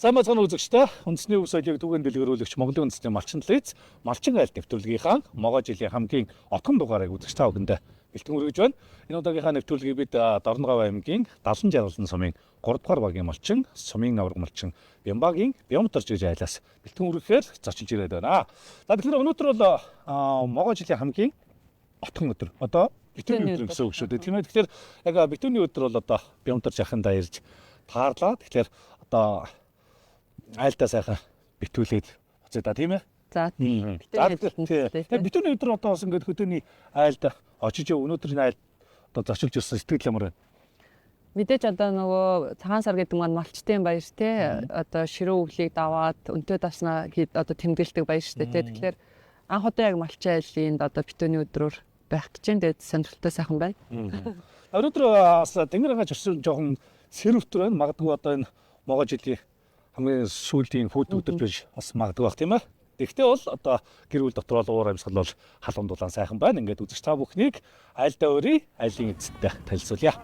Сайн байцгаана үзэгчдээ. Үндэсний өв соёлыг түгээн дэлгэрүүлэгч Монголын үндэсний малчин телевиз Малчин айл нэвтрүүлгийнхаа могой жилийн хамгийн отгон дугаарыг үзэгч та бүхэндээ бэлтгэн хүргэж байна. Энэ удаагийнхаа нэвтрүүлгийг бид Дорногов аймгийн Далан жаргалан сумын 3 дугаар багийн малчин, сумын авраг малчин Бямбагийн Бямтарж гэж айлаас бэлтгэн хүргэхээр зочилж ирээд байна. За тэгэхээр өнөөдөр бол могой жилийн хамгийн отгон өдөр. Одоо битүүний өдөр гэсэн үг шүү дээ. Тийм ээ. Тэгэхээр яг битүүний өдөр бол одоо Бямтарж ахындаа ирж таарлаа. Тэгэхээр одоо айлдаа сайхан битүүлээд очоо да тийм ээ. За. За тэгэхээр битүүний өдөр одоо бас ингээд хөдөөний айлд очиж өнөөдөр энэ айлд одоо зочилж ирсэн сэтгэл ямар байна? Мэдээж одоо нөгөө цагаан сар гэдэг маань малчтын баяр те одоо ширүү өглийг даваад өнтөө давснаа гээд одоо тэмдэглэдэг баяр шүү дээ те. Тэгэхээр анх удаа яг малчин айлын одоо битүүний өдрөөр байх гэж байна. Тэгээд сонирхолтой сайхан байна. Өнөөдөр бас тэнгэр хааж ирсэн жоохон сэрвтер байна. Магадгүй одоо энэ могой жилийн хамгийн сүүлийн фүт өдөр биш бас магадгүй байх тийм ээ. Тэгвэл бол одоо гэр бүл дотор бол уур амьсгал бол халуун дулаан сайхан байна. Ингээд үзэгч та бүхнийг айлдаа өрий, айлын эзэнтэй танилцуулъя.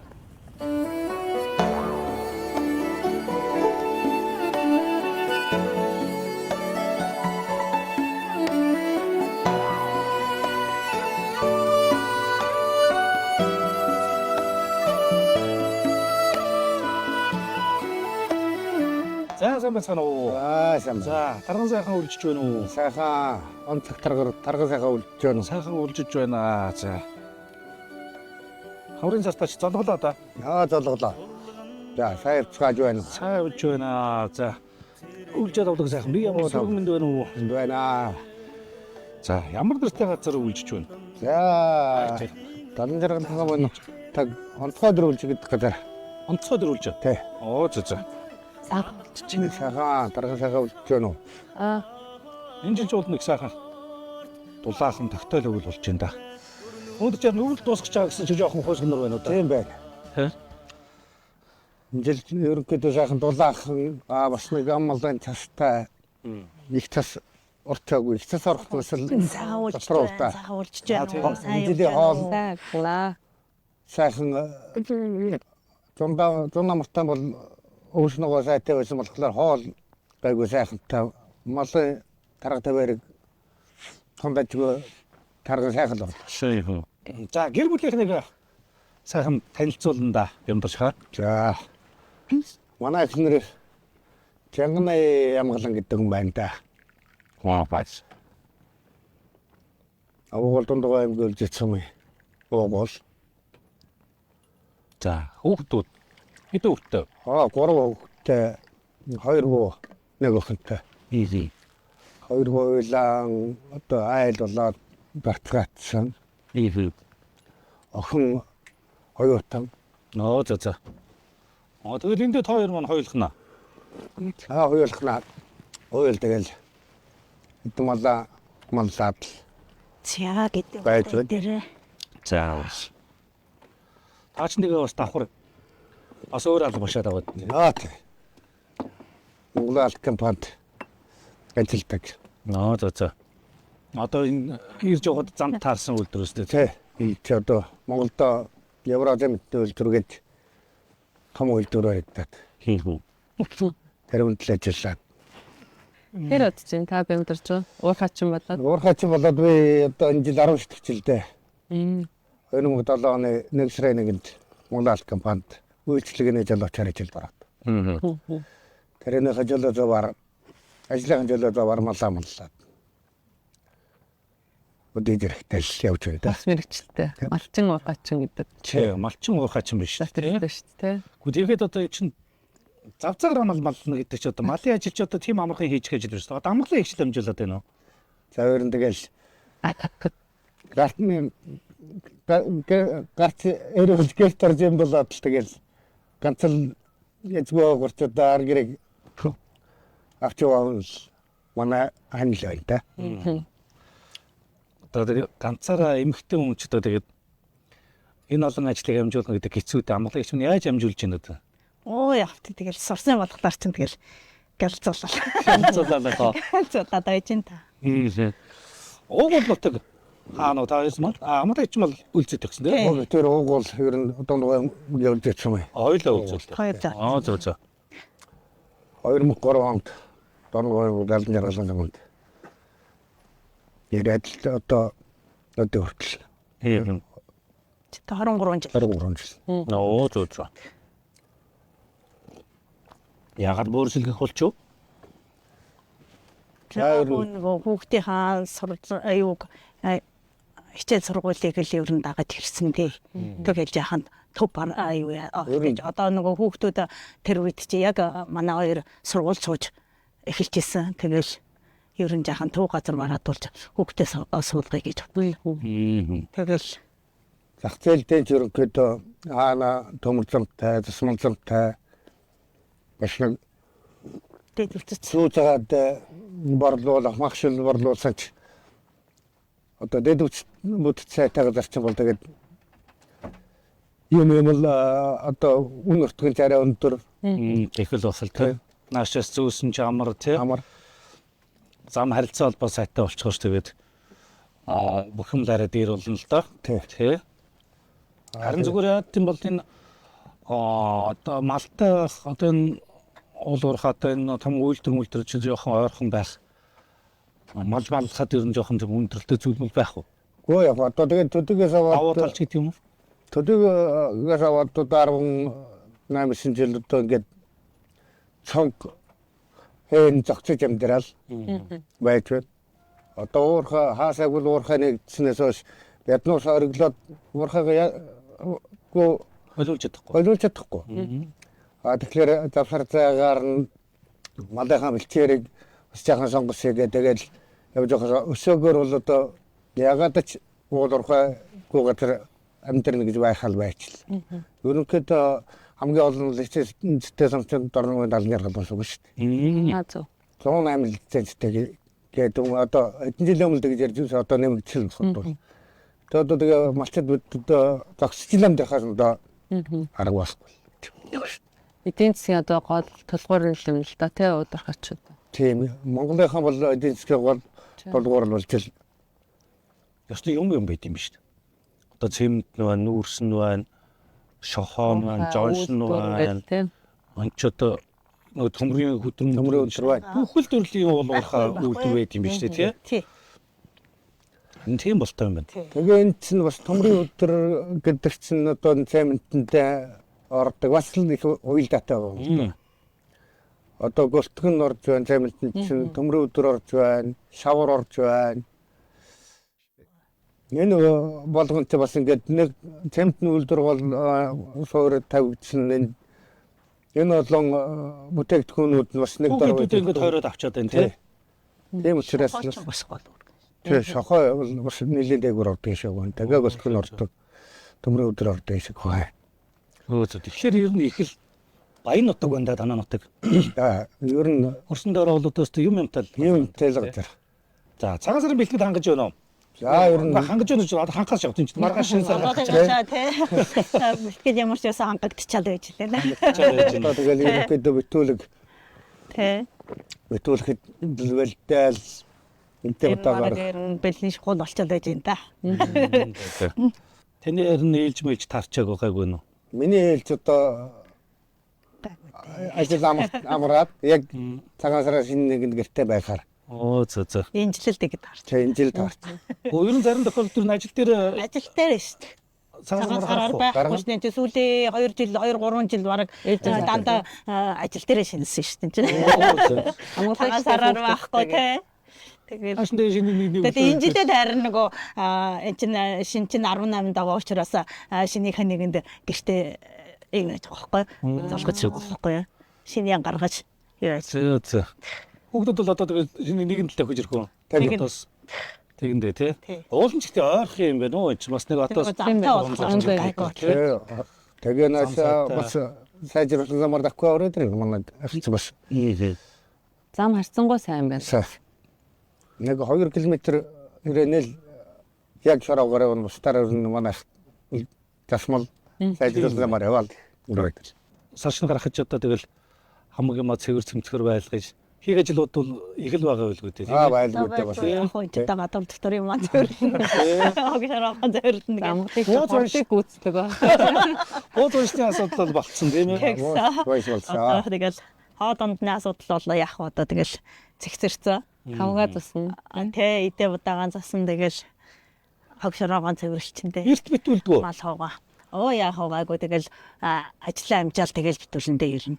За сайн байцгаана уу? Аа сайн. За тарган сайхан үлжиж байна уу? Сайхан онцлог таргар тарган сайхан үлдэж байна. Сайхан үлжиж байна. За. Хаврын цастаач золголоо да. Аа золголоо. За сайн явцгааж байна. Сайн явж байна. За. Үлжээд авдаг сайхан. Би ямар сөрөг мэнд байна уу? Энд байна. За ямар нэртэй газар үлжиж байна? За. Далан жаргалхан мөн таг онцгой дөрвөлж гэдэг газар. Онцгой дөрвөлж. Тэ. Оо зөө зөө. Сайхан болчих чинь. Сайхан тарган сайхан үлдэж байна уу? Аа Энэ жил ч бол нэг сайхан дулаахан тогтоол өвөл болж байна да. Өнөөдөр ч өвөл дуусгаж байгаа гэсэн чи жоохон хуйсгнар байна уу да? Тийм байна. Тэ? Энэ жил ерөнхийдөө сайхан дулаахан аа бас нэг амлан цастай их цас орчоогүй. Их цас орох тусал Сайхан уулж дотор байна. Сайхан уулж байна. Сайн Энэ жилийн хоол сайглаа. сайхан зундаа зун амартай бол өвс нөгөө сайтай байсан болохоор хоол гайгүй сайхантай малын тарга тавиарыг тундажгүй тарга сайхан л бол. Сайхан. За гэр бүлийнхнийг сайхан танилцуулна да. Бямдарч хаа. За манай эхнэр Чанганы ямгалан гэдэг хүн байна да. Ваа бац. Овгол дундгой аймаг үлжсэн юм. Овгол. За хүүхдүүд хэдэн хүүхдтэй? Аа гурван хүүхэдтэй, хоёр хүү, нэг охинтой. Изи. Хоёр хүү уйлан одоо айл болоод барцгаатсан. Изи. Охин оюутан. Нөө зөө зөө. Аа тэгэл эндээ та хоёр маань хоёулахна. Аа хоёулахнаа. Уйл тэгэл хэдэн малаа маллаад л За гэдэг. Байж байна. Дээр За бас. Та ч нэгээ бас давхар бас өөр алба башаад аваад. аа тий. Монгол алт компанид ажилладаг. Нөө зөө зөө. Одоо энэ ирж явахад замд таарсан үйлдвэр өстэй. Тий. Энэ чи одоо Монголдо Евразийн мэдээ үйлдвэр гэж том үйлдвэр баригдаад Хийх үү. тэр үндэл ажиллаад. Тэр бодож чинь та бямдарч уу? Уурхаачин болоод. Уурхаачин болоод би одоо энэ жил 10 дахь жилдээ Мм. 2007 оны 1 сарын 1-нд Монгол алт компанид үйлчлэгээний жолоочоор ажилд ороод. Тэрнийхээ жолоо зовоор ажлын жолоо зовоор малаа маллаад. Өдөө зэрэгтэй л явж байна да. Бас мэрэгчлээ. Малчин уурхаачин гэдэг. Чи малчин уурхаачин биш тий. Тэртэй шүү дээ. Гэхдээ тэгэхэд одоо чинь зав цагаар мал мална гэдэг чи одоо малын ажил чи одоо тийм амархан хийж гэж биш. Одоо амгалан их дамжуулаад байна уу? За өөр нь тэгэл гартны гарц эрүүл гэрт орж юм болоод л тэгэл ганц л язгуу гурч одоо ар гэрэг авч яваал манай хань л байна да. Одоо тэр ганцаараа эмэгтэй хүн ч одоо тэгээд энэ олон ажлыг амжуулна гэдэг хэцүү дээ. Амгалан их чинь яаж амжуулж байна одоо? Оо явт тэгэл сурсан болохоор чинь тэгэл гэлцуулаа. Амжуулаа тоо. Гэлцуулаад байж энэ та. Уугуул нутаг хаана та байсан мал? А амгалан их чинь бол үлзэт өгсөн тий. Уг тэр уугуул ер нь одоо нөгөө явж ирсэн юм. Ойлоо үлзэлтэй. Хоёулаа. Аа зөв зөв. 2003 онд Дорногов Далан жаргалан замд яриад л одоо хүртэл 23 жил. 23 жил. Оо зөө зөө. Яагаад бөөрсөлгөх болчих вэ? За, ер нь- нөгөө хүүхдийнхаа аюуг хичээл сургуулийг л ер нь дагаж ирсэн тий. Тэгэл яхан төв аюу гэж одоо нөгөө хүүхдүүд тэр үед чи яг манай хоёр сургууль сууж эхэлж исэн. Тэгэл ер нь жахан төв газар мараадуулж хүүхдээ суулгая гэж бодлоо. Тэгэл Зах зээл дээр ч ерөнхийдөө хаана төмөр замтай, засмал замтай бас нэг дээд үлдсэн. сүү цагаад борлуулах, магшил борлуулсан ч одоо дэд бүт цайтайгаа зарчим бол тэгээд юм л одоо үн өртгөн арай өндөр Их л бас л тий. Наашаас зүүсэн ч амар тий. амар Зам харилцаа холбоо сайтай болчихоор ч тэгээд бүх юм л арай дээр болно л доо. Тий. Тий. Харин зүгээр яа гэм бол энэ одоо малтай байх одоо энэ уул уурхаатай энэ том үйлдвэр чинь жоохон ойрхон байх. Мал малхад ер нь жоохон тийм өндөрлөлтэй зүйл мэл байх уу? Гөө яг одоо тэгээд төдөгөөс Давуу аваад талч гэдэг юм уу? төдөгөөс аваад одоо 18 жил одоо ингээд цонх хэн зогсож амьдрал байж байна. Одоо уурхай хаасаагүй уурхай нэгдснээс хойш яднуус ориглоод уурхайгаа гоо Болиулж чадахгүй. болиулж чадахгүй. А тэгэхээр завсар зайгаар нь малынхаа бэлчээрийг бас жаахан сонгосъё гэдэг тэгэл явж байгаа өсөөгөр бол одоо ягаад ч уул уурхайгүй газар амьдрна гэж байхал байчил. Ерөнхийдөө хамгийн олон лицензтэй самчин дорногын далан жаргал бас үг шүү дээ. Аа зөв. 108 лицензтэй гэдэг юм одоо хэдэн жилийн өмнө тэгж ярьж байсан одоо нэмэгдсэн болох. Тэгээд одоо тэгээ малчид бид одоо зогсож л амьдрахаас одоо арга байхгүй. Эдийн засгийн одоо гол тулгуур юм л да тий удаархачуд. Тийм Монголынхан бол эдийн засгийн гол тулгуур нь болж л Ёстой юм юм байт юм биш үү? Одоо цэмд нь байна, нүүрс нь байна, шохоо нь байна, жонш нь байна. тий. Энд ч одоо нөгөө төмрийн хөдрөм төмрийн өдөр байна. Бүхэл төрлийн уул уурхай үйлдвэр байт юм биш үү тий? Тий. Энэ тийм болтой юм байна. Тэгээ энэ чинь бас төмрийн өдөр гэдэг чинь одоо цементэнтэй ордог бас л их уялдаатай байгаа. Одоо гөлтгөн орж байна, цементэнд чинь төмрийн өдөр орж байна, шавар орж байна. Энэ болгон чи бас ингээд нэг цементний үйлдвэр бол суур тавигдсан энэ энэ олон бүтээгдэхүүнүүд нь бас нэг дор Хүүхдүүд ингээд хойроод авчаад байна тий. Тийм учраас Бас гол үүрэг. тэр шохой бол бас нэлийн дээгүүр ордог шиг байна. Тэгээ гөлтгөн ордог. Төмрийн өдөр ордог шиг байна. Өө зөв. Тэгэхээр ер нь их л баян нутаг байна да танаа нутаг. За ер нь Хөрсөн дээр бол одоо өстө юм юмтай л. юм тэл газар. За цагаан сарын бэлтгэл хангаж байна уу? За ер нь Хангаж байна гэж одоо хангахаас явах юм чинь маргааш шинэ сар Одоо хангаж тэгээ тий. Бэлтгэл ямар ч байсан хангагдчихал байж лээ. байж байна. одоо тэгэл ерөнхийдөө битүүлэг Тий. битүүлэхэд дэлвэлтэл энтэй Энэ удаа бараг гарах. ер нь бэлэн школ болчиход байж юм да. Таны ер нь ээлж мэлж тарчааг байгаагүй нүү? Миний ээлж одоо ажил амраад яг цагаан сараа шинэ нэгэнд гэрте байхаар Оо зөө зөө. Энэ жил л тэгээд харч. чи энэ жил таарч. Өө ер нь зарим тохиолдолд ер нь ажил дээр Ажил дээр шүү дээ. цагаан Цагаан сар сараар харах уу? байхгүй шүү дээ. Сүүлийн 2 жил 2 3 жил бараг дандаа ажил дээр шинэлсэн шүү дээ. Оо зөө. Цагаан сараар байхгүй тий. Тэгээд Ааш дээр шинэ нэг нэг. Тэгээд энэ жилээ харин нөгөө энэ чинь шин чинь 18 даваа учраас шинийхээ нэгэнд гэртээ ийм байж байгаа байхгүй золгож байгаа байхгүй юу? Шинийн гаргаж юу яаж Зөө зөө. Хүүхдүүд бол одоо тэгээд шинэ нэгэн талтай хөж ирэх үү? Тэгэн. Одоос тэгэндээ тий. Тий. Уул нь ч ихтэй ойрхон юм байна уу? Энд чинь бас нэг одоос замтай болох Тийм гайгүй. Тэгээ нааш Зам бас сайжруулсан замаар давхгүй ороод ирнэ манай агч бас. Зам харцсангуй сайн байна. Нэг 2 км ирээнэл яг шороогоор явна бусдаар ер нь манай засмал сайжруулсан замаар яваал. Өрөөд. Сар шинэ гарах гэж одоо тэгэл хамаг юма цэвэр цэмцгэр байлгаж хийх ажлууд бол их л байгаа байлгүй дээ. Аа байлгүй дээ бас. Яг хөө энэ гадуур дотор юм аа зөвөрлөн. Хог шороогоо зөвөрлөн гэх. Амгалыг Бууз унш. хурдыг гүйцэтгэв. Бууз уншны асуудал бол болцсон тийм ээ. Тэгсэн. Бойс болсон. Одоо тэгэл Хоол ундны асуудал бол яах вэ одоо тэгэл цэгцэрсэн. Хавгаа засна. Тэ идэ удагаан засан тэгэл хог шороогоон цэвэрлчихэндээ. Эрт битүүлдэгүү. Мал хуугаа. Оо яах вэ гайгүй тэгэл ажлаа амжаал тэгэл битүүлэндээ ирнэ.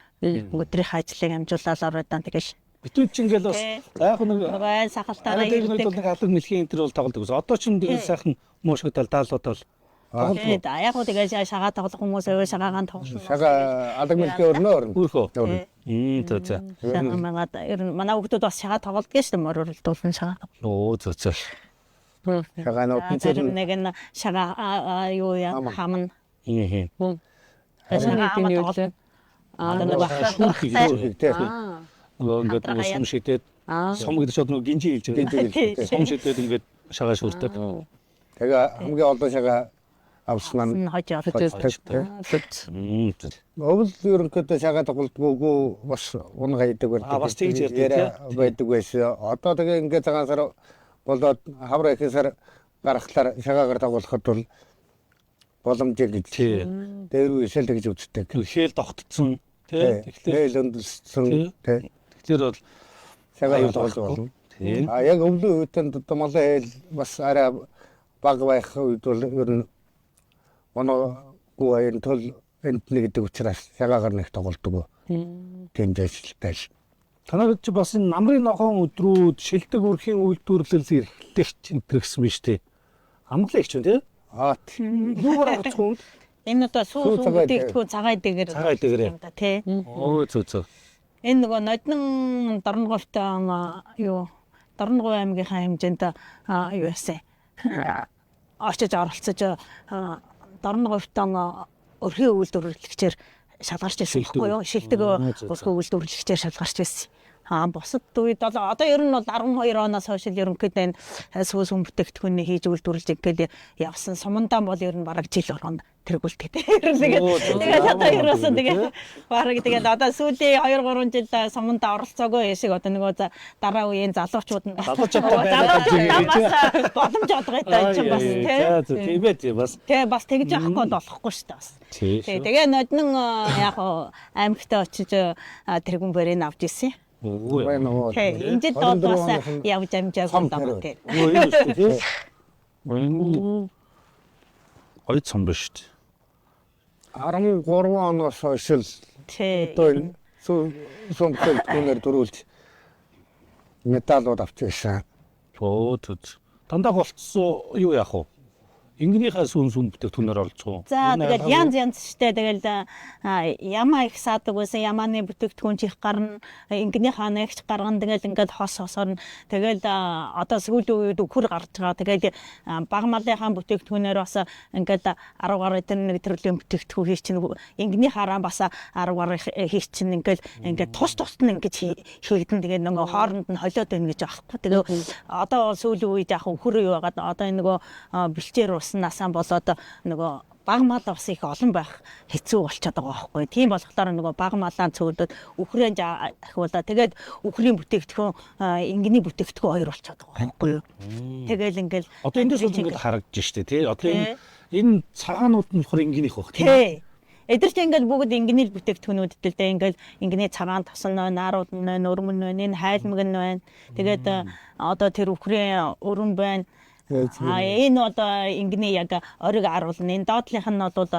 Өдрийнхөө ажлыг амжуулаад оройдоо тэгэл Битүүл чинь ингээл бас яг нэг нөгөө айн сахалтаараа арай дээр нэг ирдэг. бол нэг алаг мэлхийн энэ төр бол тоглодог ус. Одоо ч юм тэгэл сайхан муу шиг тал даалууд бол Тэ яг уу тэгэл шагаа тоглох хүмүүс өвөө шагаагаан тоглоно. Шага алаг мэлхий өрнө өрнө. Өөрхөө. Өрнө. Зөө зөө. Шагаа магаад ер нь манай хүүхдүүд бас шагаа тоглодог шүү дээ морь өрөлдүүлэн шагаа. Оо зөө зөө. Шагаанууд нь Зарим нэг нь шагаа юу яа хамна. Хин. Шагаа Шагаа юу хамаа лээ? Одоо нөгөө Шүүрхийг шүүрхийг тий. Нөгөө ингээд нөгөө сум шидэд сум гэдэг чинь нөгөө гинжи хэлж Гинжи байгаа. хэлж байгаа. Сум шидэд ингээд шагаа шүүрдэг. Тэгээ хамгийн олон шага авсан нь нь хож явдаг. тий. Зөө. Өвөл ерөнхийдөө шагаа тоглодгоогүй бас унга хийдэг байдаг. Аа, бас тэгж ярьдаг, Яриа байдаг байсан. Одоо тэгээ ингээд цагаан сар болоод хавар их сар гарахлаар шагаагаар тоглоход бол боломжтой гэж. Тий. Дээр үесэл тэгж үздэг. Хэл тогтцсон тий. Тэгэхээр Хэл өндөрлөсөн тий. тэгэхээр бол Шагаа аюул тоглож байхгүй. болно. Тий. А яг өвлөн үед нь одоо малын хэл бас арай бага байх үед бол ер нь оноогүй аян тул энд нэг гэдэг учраас шагаагаар нэг тоглодог. Тийм ажилтай л. Танаар чи бас энэ намрын ногоон өдрүүд шилдэг өрхийн үйлдвэрлэл эрхлэгч энэ төр гэсэн биз дээ. Амглан их ч юм тий. Аа тийм. Юугаар авах юм? Энэ одоо сүү Сүү сүү цагаан бүтээгдэхүүн цагаан дээгэр Цагаан дэгэрээ. юм да тий. Өө зөө зөө. Энэ нөгөө ноднон Дорногуйтай юу Дорногуй аймгийнхаа хэмжээнд юу яасан. Очиж оролцож Дорногуйтай өрхийн үйлдвэрлэгчээр шалгарч байсан Шилдэг. байхгүй юу? Шилдэг Аа, зөө, зөө. өрхийн үйлдвэрлэгчээр шалгарч байсан. Аа бусад үед бол одоо ер нь бол 12 оноос хойш л ерөнхийдөө энэ сүү сүм бүтээгдэхүүний хийж үйлдвэрлэж ингээл явсан. Сумандаан бол ер нь бараг жил болгоно тэргүүлдэг. Ер нь тэгээд Оо, зөө, зөө. тэгээд одоо ерөөсөн Тий. тэгээд бараг тэгээд одоо сүүлийн 2 3 жил сумандаа оролцоогүй шиг одоо нөгөө дараа үеийн залуучууд нь Залуучуудтай байлаа гэж залуучуудаа бас боломж олгоё та чинь бас тий. За зөө тийм ээ тий бас. Тэ бас тэгж яахгүй болохгүй шүү дээ бас. Тий. Тий, тэгээ ноднон яг хуу аймагтаа очиж тэргүүн бэрийг авч ирсэн. Үгүй. Бай нөгөө. Тий, энэ жил бол 24 бас оных нь явж амжаагүй цом даа тариу. тий. Юу юм шүү дээ тий. Гоё цом биш шүү дээ. 13 оноос хойш л Тий. одоо энэ сүү сум бүтээгдэхүүнээр дөрүүлж медалууд авч байсан. Өө зөө. Дандаа голцсон юу яах вэ? Ингэнийхээ сүүн сүүн бүтээгдэхүүнээр оролцох уу? За Энэ тэгэл алга- янз янз штэ тэгэл ямаа их саадаг байсан ямааны бүтээгдэхүүн чих гарна ингэний хаана ихч гаргана тэгэл ингээд хос хосоор нь тэгэл одоо сүүлийн үед өхөр гарч байгаа тэгэл баг малынхаа бүтээгдэхүүнээр бас ингээд 10 гаруй тэр нэг төрлийн бүтээгдэхүүн хийх чинь ингэний хараа бас 10 гаруй хийх чинь ингээд ингээд тус тусд нь ингээд хийгдэн тэгээ нөгөө хооронд нь холиод байна гэж аахгүй тэгээ одоо сүүлийн үед яг өхөр юу байгаад одоо энэ нөгөө бэлчээр уснасаа болоод нөгөө баг мал бас их олон байх хэцүү болчиход байгаа байхгүй. Тийм болохоор нөгөө баг малаа цөөлөд үхрэн ахиулаа. Тэгээд үхрийн бүтээгдэхүүн ингэний бүтээгдэхүүн хоёр болчиход байгаа байхгүй юу. Тэгэл ингээл Одоо эндээс бол ингээд харагдаж штэ тий. Одоо энэ энэ цагаанууд нь болохоор ингэнийх байх тий. Тий. Эдгээр чинь ингээл бүгд ингэний л бүтээгдэхүүнүүд л дээ ингээл ингэний цагаан тосон нь байна, наарууд нь байна, өрмөн нь байна, энэ хайлмаг нь байна. Тэгээд одоо тэр үхрийн өрөн байна. А энэ одоо ингэний яг ориг аруулна. Энэ доотлынх нь бол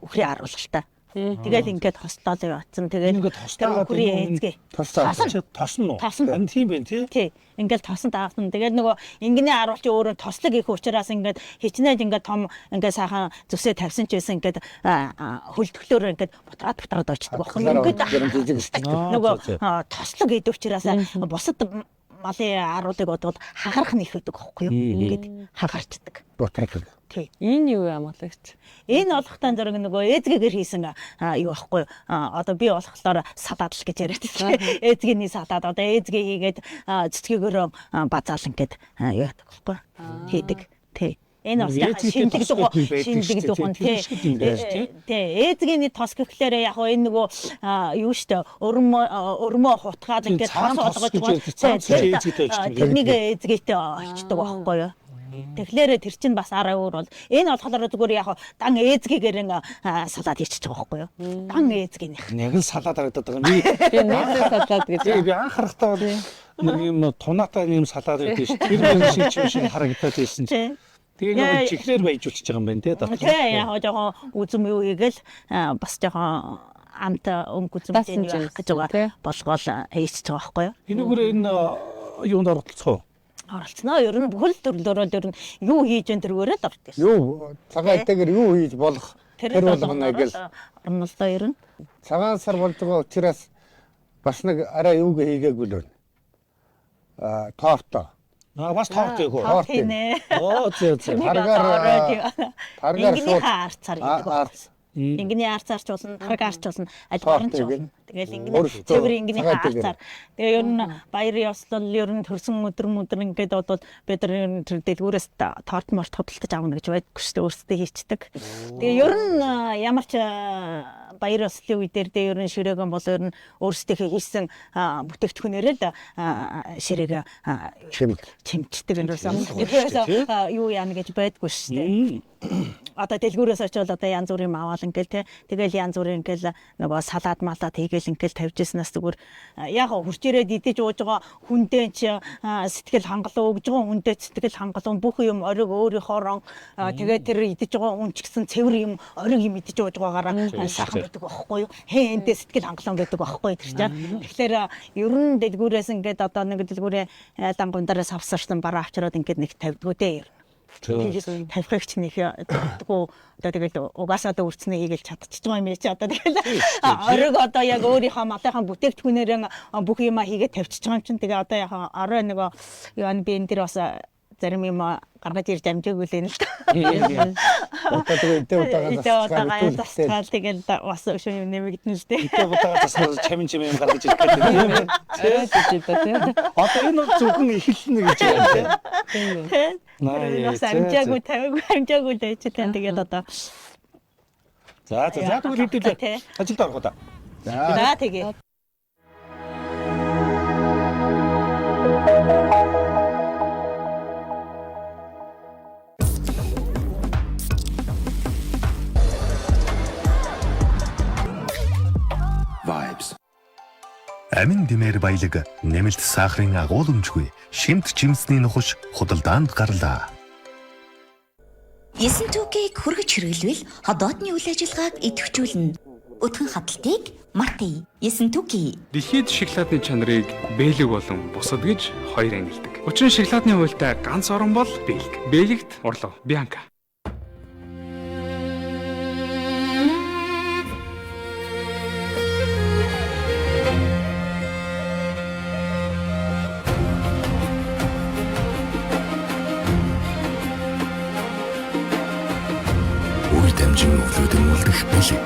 үхрийн аруулалтай. Тэгэл ингээд хослол яваадсан. Тэгэл Ингээд хослоод тэр үхрийн эзгээ. Тосцоо. Тосно уу? Тосно. Харин тийм байх тий. Тий. Ингээл тосон даасан. Тэгээд нөгөө ингэний аруулч өөрөө тослог их учраас ингээд хичнээн ингээд том ингээд сайхан зүсээ тавьсан ч байсан ингээд хөлтгөлөөр ингээд бутраад бутраад очдөг байхгүй юу? Ингээд жижиг шүү дээ. нөгөө зөө, зөө. тослог идэв учраас бусад малын аруулыг бодвол хагарах нь их өгдөг байхгүй юу? Ингээд хагарчдаг. Бутраг. Тий. Энэ юу юм амглагч? Энэ болохтан зэрэг нөгөө эзгэгээр хийсэн юу байхгүй юу? Одоо би болохоор салаад л гэж яриад байсан. Эзгэний салаад одоо эзгээ хийгээд цэцгийгөөрөө базаалan гэд юу яадаг байхгүй юу? Хийдэг. Тий. Энэ бас Нөгөө яхаа эзэгтэй шиндэг тос дугуй гэдэг байдаг шиндэг шүү дээ, дугуй тий. Тэр шиг юм байж, тий. тий. Эзгэний тос гэхлээр яг хөө энэ нөгөө юу штэ өрмөө хутгаад Тийм, ингээд цагаан тос тос олгож гэж байгаа. ярьдаг. Цагаан тос Тий, эзэгтэй болчдөг. Тэрнийг эзгээтэй олчдөг байхгүй юу? Тэгэхээр тэр чинь бас арай өөр бол энэ болохоор зүгээр яг дан ээзгийгээр салаад хийчихэж байгаа байхгүй юу? Дан ээзгийнх. Яг л салаад харагдаад байгаа юм. Би Би нээсэн салаад гэж. Би анх харахтаа бол нэг юм тунаатай юм салаад байдаг ш. Тэр мөр шиг юм шиг харагдаад байсан чинь. Тэгээ нэг чихрээр баяжуулчихж байгаа юм байна те дотор. Тий яг жоохон үзэм юу хийгээл бас жоохон амт өнгө үзэмтэй юу байх гэж байгаа болгоол хийчихэж байгаа байхгүй юу? Энэгээр энэ юунд оролцох уу? Оролцсноо. Ер нь бүхэл төрлөөрөө л ер нь юу хийж өн тэргээрээ л ордог. Юу цагаан этэйгэр юу хийж болох тэр болгоно гэл орно л доо ер нь. Цагаан сар болж байгаа учраас бас нэг арай юуг хийгээгүй л байна. Аа торто. Аа бас торт хийх үү? Торт хийнэ. Оо зөө зөө. Таргаар шууд арцаар хийдэг. Ингэний арцаарч болно, тараг арч болно, аль баран ч болно. Тэгэл ингэний цэвэр ингэний арцаар. Тэгээ ер нь баяр ёслол ер нь төрсөн өдөр мөдөр ингээд бол бид нар ер нь тэр дэлгүүрээс торт морт худалдаж авна гэж байдаггүй шүү дээ, өөрсдөө хийчдэг. Тэгээ ер нь ямар ч баяр ёслолын үе дээр дээ ер нь ширээгэн бол ер нь өөрсдийнхээ хийсэн бүтээгдэхүүнээрээ л ширээг чимчдэг ерөөсөө. Тэгэхээр юу яана гэж байдаггүй шүү дээ. Одоо дэлгүүрээс очивол одоо янз бүрийн юм аваал ингээл те. Тэгэл янз бүрийн ингээл нөгөө салаад малаад хийгээл ингээл тавьжсанаас зүгээр яг хурж ирээд идэж ууж байгаа хүндээ ч сэтгэл хангалуун өгж байгаа хүндээ сэтгэл хангалуун бүх юм ориг өөрийнхоороо тэгээд тэр идэж байгаа хүн ч гэсэн цэвэр юм ориг юм идэж ууж байгаагаараа сайхан байдаг байхгүй юу? Хэн эндээ сэтгэл хангалуун байдаг байхгүй тэр чинь. Тэгэхээр ер нь дэлгүүрээс ингээд одоо нэг дэлгүүрээ лангундаараас авсарсан бараа авчираад ингээд нэг тавьдгүү дээ ер нь. Тавихыг ч нэг дутгүй одоо тэгэл угаасаа одоо үрцнээ хийгээл чадчихж байгаа юм чи одоо тэгэл ориг одоо яг өөрийнхөө малынхаа бүтээгдэхүүнээрээ бүх юма хийгээд тавьчихж байгаа юм чинь тэгээ одоо яг орой нөгөө юу би энэ дэр бас зарим юм гаргаж ирж амжаагүй л юм л та. Одоо тэгээ эдээ удаага засгаал тэгэл бас өшөө юм нэмэгдэн л дээ. Эдээ удаага засгаар чамин чим юм гаргаж ирэх гэдэг юм. Тий тий. Одоо энэ бол зөвхөн эхэлнэ гэж байна тий. Бас амжаагүй тавиагүй амжаагүй л байж тань тэгэл одоо. За за за тэгвэл хэдүүлээ. Ажилд орох уу та. За тэгээ. Vibes. Амин димээр баялаг, нэмэлт сахарын агуулмжгүй, шимт жимсний нухаш худалдаанд гарлаа. Ессентукийг хөргөж хэрэглэвэл ходоодны үйл ажиллагааг идэвхжүүлнэ. Өтгөн хаталтыг мартъя. Ессентуки. Дэлхийд шоколадны чанарыг Бэлэг болон бусад гэж хоёр ангилдаг. Учир нь шоколадны хуультай ганц орон бол Бэлэг. Бэлэгт орлоо. Бианка. Өвлүүдэн үлдэх бэлэг.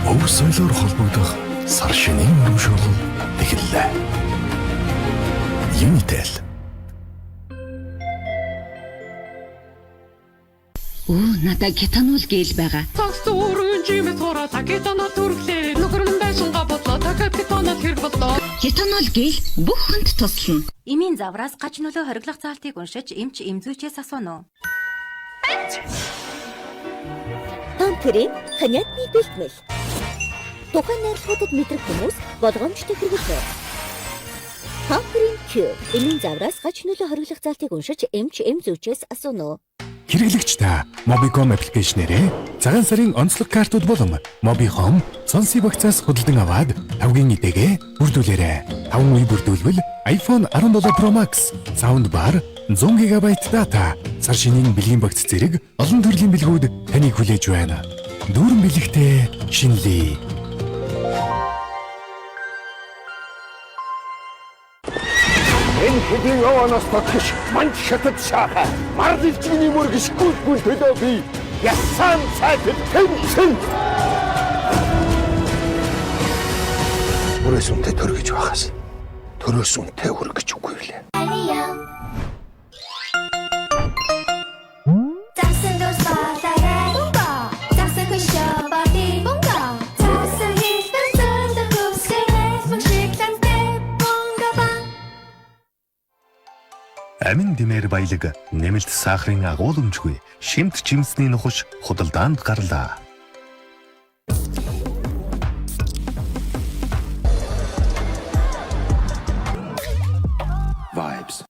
Өв соёлоор холбогдох сар шинийн урамшуулал эхэллээ. Unitel. Өө надаа кетанол гел байгаа. Цагс зүрэн жимээ цураа кетанол түрглээ. Нөхөр нь байшингаа бодлоо. Дахиад кетанол хэрэг боллоо. Кетанол гел бүх хүнд туслана. Эмийн завраас гач нөлөө хориглох заалтыг уншиж эмч эмзүүчээс асууна уу? Памперийн ханятны бэлтгэл. Тухайн найрлагуудад мэдрэх хүмүүс болгоомжтой хэрэглэнэ. Памперийн Q эмийн завраас гач нөлөө хориглох заалтыг уншиж эмч эмзүүчээс асууна уу? Хэрэглэгч та Mobicom аппликейшнээрээ цагаан сарын онцлог картууд болон Mobicom цонсын багцаас худалдан аваад тавгийн идэгээ бүрдүүлээрэй. 5 үе бүрдүүлбэл iPhone 17 Pro Max, Soundbar, 100 GB дата, сар шинийн бэлгийн багц зэрэг олон төрлийн бэлгүүд таныг хүлээж байна. Дүүрэн бэлэгтээ шинэлье. Энэ хэдийн яваанаас татгиш манд шатад шаха. Мард илчгийн мөр гიშгүүлгүй төлөө би ясан цайтад тэнцэн. Өрөөс үнтэй төргөж байхаас төрөөс үнтэй өргөж үгүй лээ. Амин димээр баялаг, нэмэлт сахарын агуулмжгүй, шимт жимсний нухаш худалдаанд гарлаа. Vibes.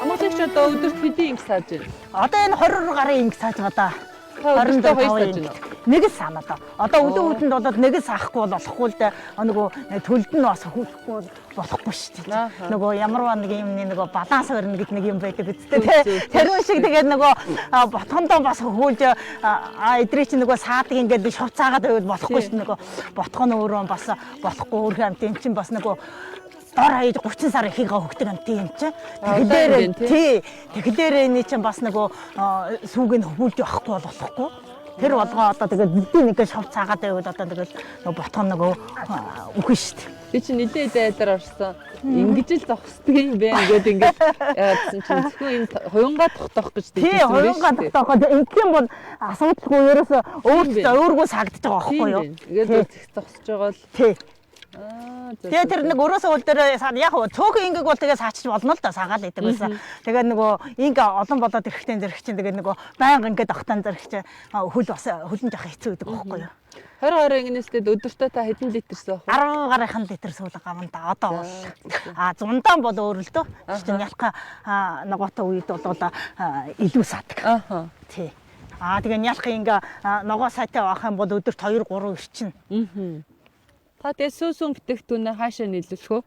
Амгалан одоо өдөрт хэдийн инг сааж байна? Одоо энэ 20 гаруй инг сааж байгаа да. Та өдөртөө хоёр сааж байна уу? Нэг л саана даа. Одоо өдөө үдэнд болоод нэг л саахгүй бол болохгүй л дээ. Нөгөө төлд нь бас хөөхгүй бол болохгүй шүү дээ. Нөгөө ямарваа нэг юмны нөгөө баланс барина гэдэг нэг юм байдаг үсттэй тий. Тэр шиг тэгээд нөгөө ботхондоо бас хөхүүлж эдрий чинь нөгөө саадаг ингээд шувцаагаад байвал болохгүй шүү дээ. Нөгөө ботхон өөрөө бас болохгүй өөрхөн амт юм чинь бас нөгөө дор хаяж 30 сар ихийг хөгтөг амт юм чинь. Тэгэхээр тий. Тэгэхээр энэ чинь бас нөгөө сүүг нь хөвүүлж явахгүй бол болохгүй. Тэр болгоо одоо тэгээд бүгдийг нэг шов цаагаад байвал одоо тэгээд нөгөө ботхон нөгөө үхэн шүү дээ. Би чинь нилээ дайдаар орсон. Ингэж л зогсдог юм бэ ингээд ингээд яадсан чинь зөвхөн энэ хуянгаа тогтоох гэж тий хуянгаа тогтоох гэж ингэх юм бол асуудалгүй ерөөсө өөртөө өөргөө сагдаж байгаа байхгүй юу? Ингээд зогсож байгаа л тий. Тэгээ тэр нэг өрөөсөө үл дээр яг цөөхөн ингээг бол тэгээ саачиж болно л да саагаал идэг байсан. Тэгээ нөгөө инг олон болоод ирэхтэй зэрэг чинь тэгээ нөгөө байнга ингээд огтон зэрэг чинь хөл бас хөлн жоох хэцүү байдаг байхгүй юу? 20 ингэнээс тэгээд өдөртөө та хэдэн литр суух вэ? 10 гарынхан литр суулга авна да одоо бол. А зундаан бол өөр л дөө. Тэр чинь ялха ногоотой үед бол илүү саадаг. Аа. Тий. А тэгээ ялха ингээ ногоо сайтай авах юм бол өдөрт 2 3 ирчин. Аа. Та тэгээ сүүсүн бүтээгдэхүүнээ хаашаа нийлүүлэх вэ?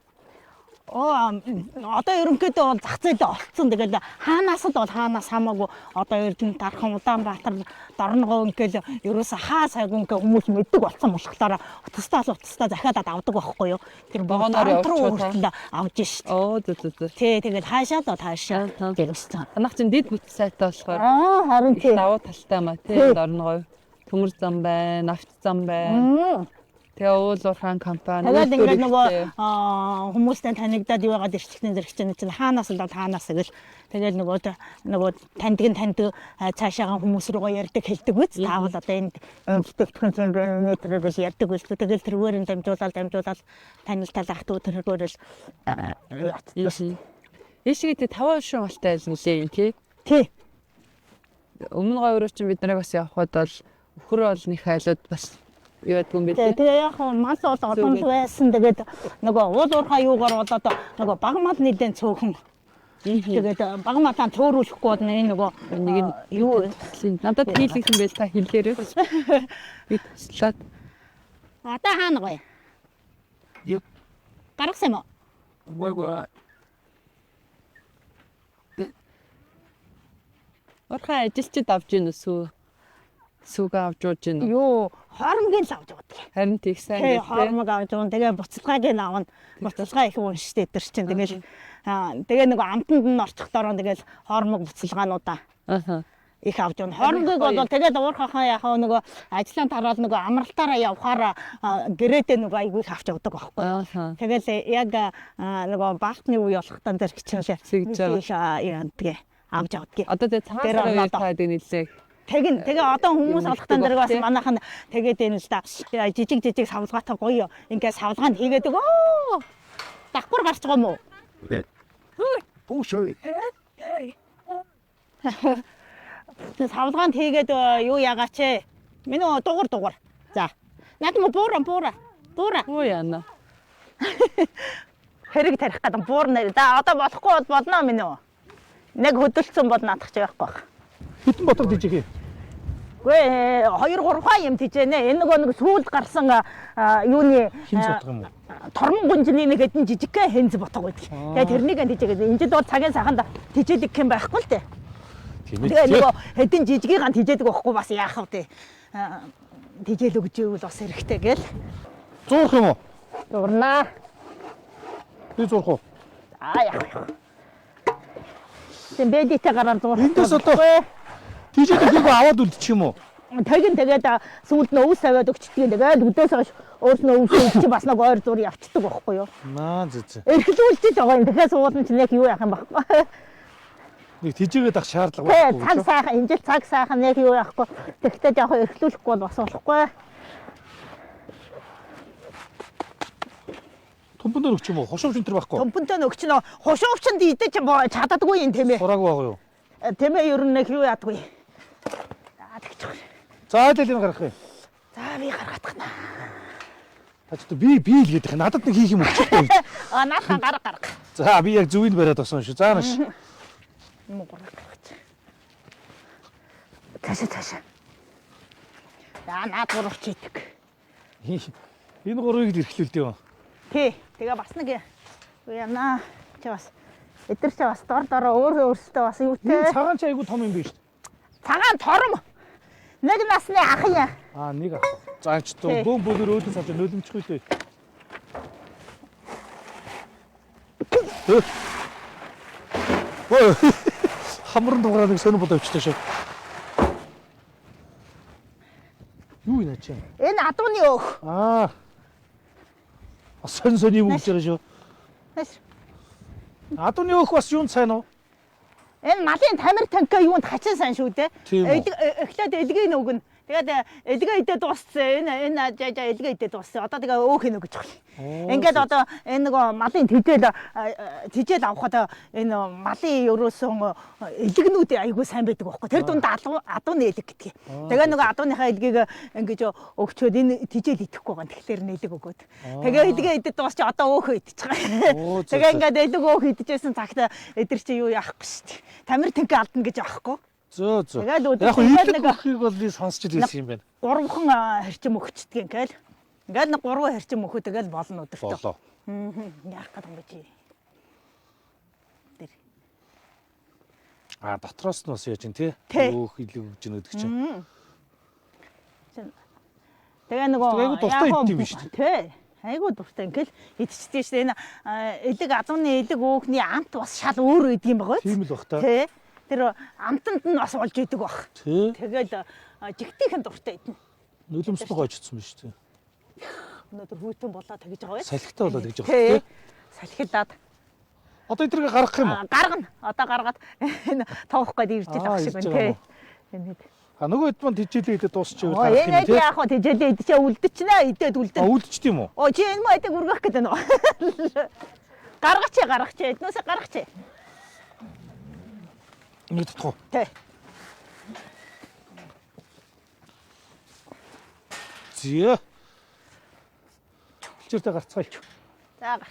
Оо одоо ерөнхийдөө бол зах зээлээ олцсон. Тэгэл хаанаас л бол хаанаас хамаагүй одоо Эрдэнэ Дархан, Улаанбаатар, Дорногов ингээл ерөөсө хаа сайгүй ингээ хүмүүс мэддэг болсон болохоор утастаа л утастаа захиалаад авдаг байхгүй юу? Тэр вагоноор явуулчихвал авж шít. Оо зү зү зү. Тий, тэгэл хаашаа л хаашаа гэрсэн. Манайх чинь дэд бүт сайтай болохоор аа харин тий. Давуу талтай маа тий Дорногов. Төмөр зам байна, авт зам байна. Тэгээ уул уурхаан компани. Тэгээд ингээд нөгөө хүмүүстэй танигдаад юу яагаад ирчихсэн зэрэг чинь хаанаас л хаанаас гэл тэгэл нөгөө таньдаг нь таньдаг цаашаагаа хүмүүс рүүгээ ярьдаг хэлдэг үз. Таавал одоо энд бүтээгдэхүүн зэн тэргээс ярьдаг үз. Тэгэл тэргээр нь дамжуулаад танил талаах дүү тэргээр л яатсан. Ийшээ тэ 5 шин малтай айл нэлээ юм тий. Тий. Өмнө говь руу чинь бид нарыг бас явхад бол өхөр бол нэг айлууд бас юу ядгүй юм бэ? Тэгээ яг мал бол олон байсан. Тэгээд нөгөө уул уурхай юугаар болоод нөгөө баг мал нэлээд цөөхөн. Тэгээд баг малаа төөрүүлэхгүй бол энэ нөгөө нэг нь юу надад хийлгэх юм байл та хэлээрэй. Би туслаад. Одоо хаана гоё? Гаргасан юм уу? Үгүй. Уурхай ажилчид авч ийн өсөө. Сүг авч ууж гин үү? Юу, хоормогийн л авч уудаг. Харин тийх сайн гэдэг. Хоормог авч уун. Тэгээ буцалгааг нь авна. Буцалгаа их унштай өдр чинь. Тэгэл тэгээ нөгөө амтанд нь орчихдороо тэгэл хоормог буцалгаануудаа. Аа. Их авч уун. Хоормогийг бол тэгээд уурхахаа яг нөгөө ажлын тараал нөгөө амралтаараа явхаараа гэрээдээ нөгөө айгүй их авч явдаг байхгүй. Тэгэл яг нөгөө баахтны үе болохтан зэрэг чинь их яадаг авч явдаг. Одоо тэгээ цагаан сарын үеэр та гэдэг нэлээ. Тэгин тэгээ одоо хүмүүс олохтан дэрэг бас манайхан тэгээд энэ л да жижиг жижиг савлгаатай гоё ингээ савлгаанд хийгээд өгөө. Давхар гарч байгаа юм уу? Пүүшөө. Савлгаанд хийгээд юу яагаач ээ? Миний дугур. За. Над мо буура. Буура. Уу яана. Хэрэг тарих гэдэг буур нэр. За одоо болохгүй бол болно минь үү? Нэг хөдөлсөн бол наадах чи байхгүй байх. Хэдэн ботог дижих юм? Үгүй 2 3 хаа юм тижээнэ. Энэ нөгөө нэг сүүлд гарсан юуны хинц ботог юм уу? Тормон гүнжний нэг хэдэн жижигхэн хинц ботог байдаг. Тэгээ тэрнийг тижээгээд энэ жил бол цагийн саханд тижээлэг юм байхгүй л дээ. Тэгээ нөгөө хэдэн жижигийг тижээдэг байхгүй бас яах вэ? Тижээл өгч ивэл бас хэрэгтэй гээл. Зуурах юм уу? Зурнаа. Би зурх уу? Аа яах вэ? Тэм бэдитэй гараар зурх. Эндээс одоо тижээлэг хийгөө аваад үлдчих юм уу? Тэгин тэгээд сүүлд нь өвс аваад өгчдөг. Тэгээд өдөөс хойш өөрснөө өвс чи бас нэг ойр зур явцдаг байхгүй юу? Наа зэ зэ. Эрхлүүлж л байгаа юм. Тэгэхээр суулна чинь яг юу яах юм байхгүй. Нэг тижээгээд ах шаардлага байхгүй. Цаг сайхан, энэ жил цаг сайхан яг юу яахгүй. Тэгвэл яг эрхлүүлэхгүй бол бас болохгүй. Томпон дээр өгч юм уу? Хошуувч энэ төр байхгүй. Томпон дээр өгч нөө. Хошуувчнд идэж чаддаггүй юм тийм ээ. Сураагүй байгаа юу? Тийм ээ, ер нь нэг юу яадгүй. За тэгчих. За айл энэ гаргах юм. За би гаргах наа. Та ч би л гэдэг. Надад нэг хийх юм өгчихгүй. Аа наадхан гарга гарга. За би яг зүвийг бариад болсон шүү. За нааш. Юм гурав гаргах. Цаашаа цаашаа. За наад гурав чийдэг. Энэ гурвыг л эрхлүүлдэг юм. Тий. Тэгээ бас нэг юу яана. Чи бас эдгээр чи бас дор дороо өөр өөрсдөө бас юутай. Энэ цагаан чи айгу том юм биш үү? Цагаан тором. Нэг насны ах юм. Аа нэг ах. За ч бөөн бөөнөр өөдөөс авч нөлөмчих үлээ. Ой. Хамран дугаараа нэг сонир бодоо авчихлаа шүү. Юу юм чи? Энэ адууны өөх. Аа. Сон сон юм өгч байгаа шүү. Адууны өөх бас юунд сайн уу? Энэ малын тамир танка юунд хачин сайн шүү дээ. Эхлээд элгийн өгнө. Тэгээд элгээ идэ дууссан. Энэ энэ жаа элгээ идэ дууссан. Одоо тэгээ өөх хийнэ гэж байна. Ингээд одоо энэ нөгөө малын тэжээл авахад энэ малын ерөөсөн элгнүүд айгүй сайн байдаг байхгүй. Тэр дунд адууны элэг гэдгийг. Тэгээ нөгөө адууныхаа элгийг ингэж өгчөөд энэ тэжээл идэхгүй байгаа. Тэгэхээр нэлэг өгөөд. Тэгээ элгээ идэ дуусч одоо өөхөө идчих байгаа. Тэгээ ингээд элэг өөх идчихсэн цагт эдэр чи юу яахгүй шүү дээ. Тамир тэнхээ алдна гэж аахгүй. Зөө зөө. Тэгэл яг нэг өхийг бол би сонсч ирсэн юм байна. Гурван хэрчим өгчдөг ингээл. Ингээл нэг гурван хэрчим өгөхөд тэгэл болно өдөртөө. Болоо. Яах гэдэг юм бэ чи? Тэр. Аа дотроос нь бас яаж юм те? Өөх илэг өгж гэнэ гэдэг чинь. Тэгээ нөгөө айгу дуртай идэх юм биш үү? Тэ. Айгу дуртай ингээл идчихдэг шүү дээ. Энэ элэг адууны элэг өөхний амт бас шал өөр өгдөг юм байгаа. Тийм л бах та. Тэ. Тэр амтанд нь бас болж идэг баг. Тэгэл жигтийнхэн дуртай идэнэ. Нулимслог ойжсон биш үү? Өнөөдөр хүйтэн болоо тэгж байгаа бай. Салхитай болоо тэгж байгаа тий. Салхилаад. Одоо эднийг гаргах юм уу? Гаргана. Одоо гаргаад энэ тоохгүй гээд ирж л ах шиг байна тий. Энэ хэд. А нөгөө хэд мань тэжээлээ идэ дуусчихвал гаргах юм тий. Энэ яг хоо тэжээлээ идчихээ үлдчихнэ. Идээд үлдэн. А үлдчихд юм уу? Оо чи энэ мө эдэг үргэх гэдэг нөө. Гаргач гаргач. Эднээсээ гаргач. Нэг татах уу? Тий. Зөө. Хилчээртэй гарцгаая. За гар.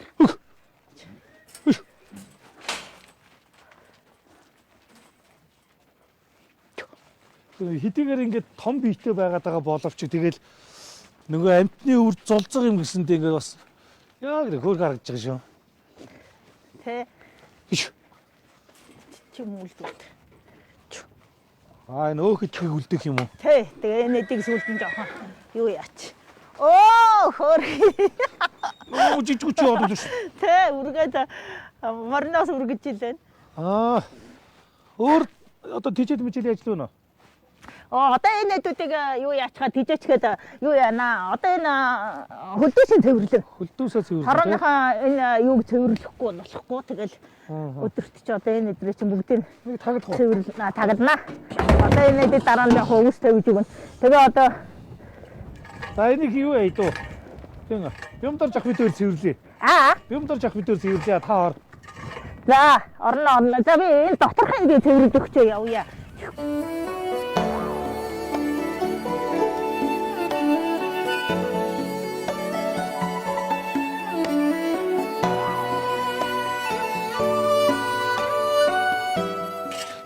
Хэдийгээр ингээд том биетэй байгаад байгаа боловч тэгэл нөгөө амтны үр зулцаг юм гэсэндээ ингээд бас яг нэг хөөр харагдаж байгаа шүү. Тий. Чи мүлдүүд. Аа энэ өөх идэхийг үлдэх юм уу? Тий. Тэгээ энэ эдийг сүүлд нь жоохон юу яач. Оо хөөр. Оо жижиг чи яваад шүү. Тий, үргээд морноос үргэж илэн. Аа. Өөр одоо тэжээл мэжээл яаж лүүнэ? Оо одоо энэ эдүүдийг юу яачгаа тэжээчгээд юу яана. Одоо энэ хөлдөөсөө цэвэрлэн. Хөлдөөсөө цэвэрлэн. Хорооныхаа энэ юуг цэвэрлэхгүй болохгүй тэгэл өдөрт чи одоо энэ эдрээ чинь бүгдийг нэг таглах уу? Цэвэрлэнэ таглана. Одоо энэ эдээ дараа нь яг өвс тавьж өгнө. Тэгээ одоо за энийг юу яа дөө? Тийм. Бямдар жах бид өөр цэвэрлэе. Аа. Бямдар жах бид өөр цэвэрлэе та ор. За орно орно. За би энэ доторхын би цэвэрлж өгчөө явъя.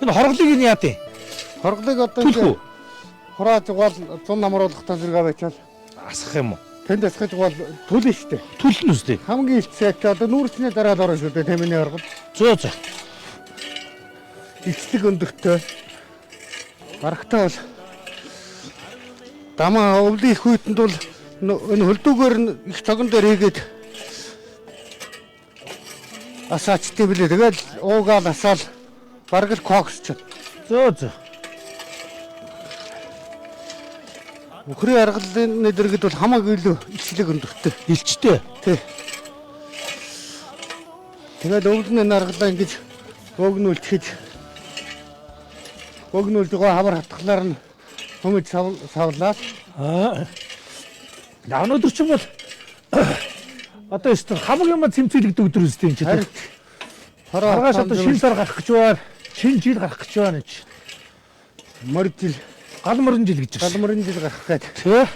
Энэ хорглыг нь яа тий? Хорглыг одоо ингэ хурааж угаал зун намруулахтаа зэрэг аваачаал асах юм уу? Тэнд асгаж угаал төлнө шүү дээ. Төлнө үстэй. Хамгийн илтсээ чи одоо нүүрсний дараа л орно шүү дээ тэмэний хоргол. Зөө зөө. Илчлэг өндөртэй. Барагтаа бол дамаа өвлийн их хүйтэнд бол энэ хөлдүүгээр нь их цогон дээр хийгээд асаачтай билээ. Тэгэл уугаал асаал бараг л кокс ч. Зөө зөө. Үхрийн аргалын дэргэд бол хамаагүй илүү илчлэг өндөртэй. Илчтэй. Тий. Тэгээд өвлөн энэ аргалаа ингэж бөөгнүүлчихэж бөөгнүүлж байгаа хавар хатглаар нь хүмэж савлаад аа. Өнөөдөр чинь бол одоо өстө хамаг юм цэмцэлэгдэг өдөр үстэй юм чи. Маргааш одоо шинэ сар гарах гэж байна. Шинэ жил гарах гэж байна чи. Морь жил. Гал морин жил гэж байна. Гал морин жил гарах гээд. Тэ.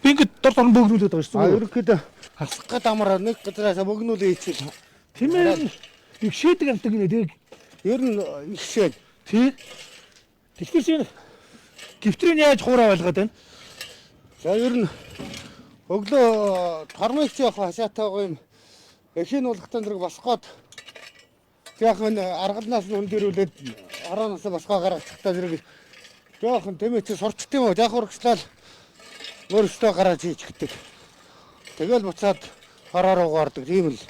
Би ингэж дор дор бөөгнүүлээд байгаа шүү дээ. Ерөнхийдөө хасах гээд амар нэг газраас бөөгнүүлээ хийчихэл. Тийм ээ. Их шийдэг амтан гинэ тэг. Ер нь их шээд. Тий. Тэгэхээр чинь гифтрийг яаж хуурай байлгаад байна? За ер нь өглөө тормыг чи явах хашаатайгаа юм эхийн уулгатан зэрэг босгоод яахан аргалнаас нь өндөрүүлээд араанаас босгоо гаргачихтаа зэрэг жоохон тэмээ чи сурчт юм уу? Яг урагшлал мөрөстөө гараад хийчихдэг. Тэгэл буцаад хороо руу ордог тийм л.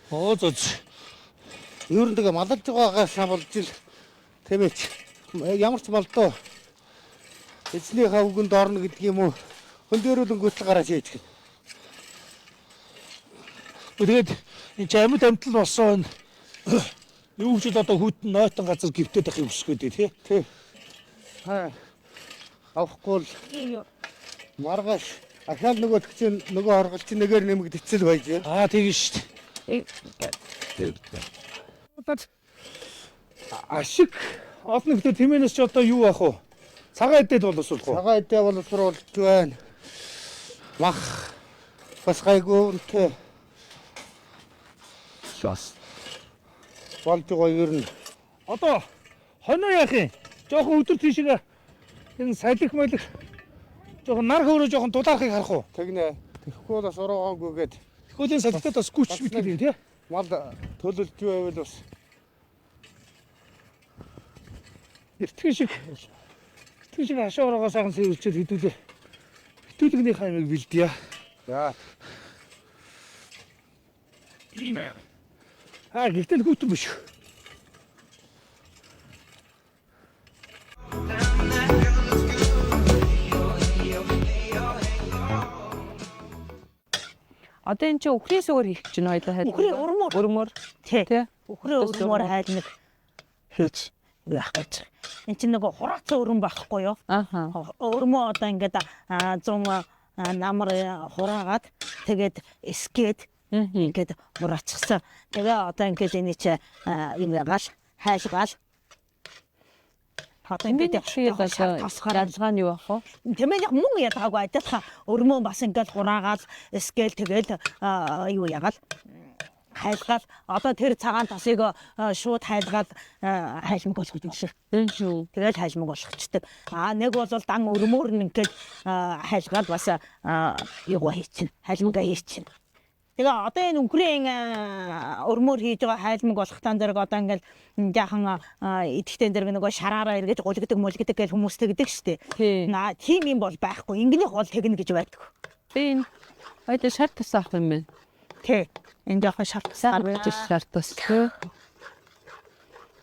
Оо зөө. Ер нь тэгээ малж байгаагаас болж ил тэмээч ямар ч малдуу эзнийхээ үгэнд орно гэдэг юм уу? Хөндөрүүлэнгүүтэл гараад хийчих. Тэгээд энэ ч амьд амтал болсон юу ч л одоо хүйтэн нойтон газар гівтээд байх юм өсгөө дээ тий. Тий. Аа. Авахгүй л маргааш ахаал нөгөөд чинь нөгөө хоргол чинь нэгээр нэмэгдчихэл байж. Аа тэгэн шүү дээ. Ашиг олон нөхдөр тэмээнээс ч одоо юу ах вэ? Цагаан эдэд боловсруулах уу? Цагаан эдээ боловсруулж байна. Мах бас гайгүй үнэтэй. Бас болж байгаа ер нь. Одоо хоноо яах юм? Жохон өдөр тийшээ энэ салхи малих жохон нар хөөрөө жохон дулаархыг харах уу? Тэгнэ. Тэгэхгүй бол бас уруугаагүй гээд. Тэгвэл энэ салхитад бас гүч мэддэг юм тий? Мал төлөлж байвал бас эртгэн шиг хашаа ороогоо сайхан сэвэлчээд хэдүүлээ. Хэдүүлгнийхээ амийг бэлдъя. За. Аа гэтэл хүйтэн биш. Одоо энэ чинь үхрийн сүгэр хийх гэж байна хоёлаа хайлмаг. Үхрийн өрмөр. Өрмөр. Тий. Үхрийн өрмөр хайлмаг хийж яах гэж. Энд чинь нөгөө хураацсан өрөм байхгүй юу? Аха. Өрмөө одоо ингээд 100 намар хураагаад тэгээд эсгээд ингээд хураацсан. Тэгээ одоо ингээд энэ чи юм ягаал хайлгаал. Одоо ингээд ялгаа нь юу ах вэ? Тэмээнийх мөн ялгаагүй адилхан өрмөө бас ингээд хураагаал эсгээл тэгэл юу ягаал хайлгаал одоо тэр цагаан тосыг шууд хайлгаал хайлмаг болгож юм шиг. Тэгэл хайлмаг болгочдөг. Аа нэг бол дан өрмөөр нь ингээд хайлгаал бас юугаа хийчин. Хайлмагаа хийчин. Тэгээ одоо энэ үхрийн өрмөөр хийж байгаа хайлмаг болохтан зэрэг одоо ингээд жаахан идэхтэн зэрэг нөгөө шараараа эргэж гулгдаг мулгдаг гэж хүмүүс тэгдэг штеп. Наа тийм юм бол байхгүй. Ингэнийх бол тэгнэ гэж байдаг. Би энэ хоёул шар тус авах юм байна. Тий. Энэ жоохон шар тус гарч шар тус.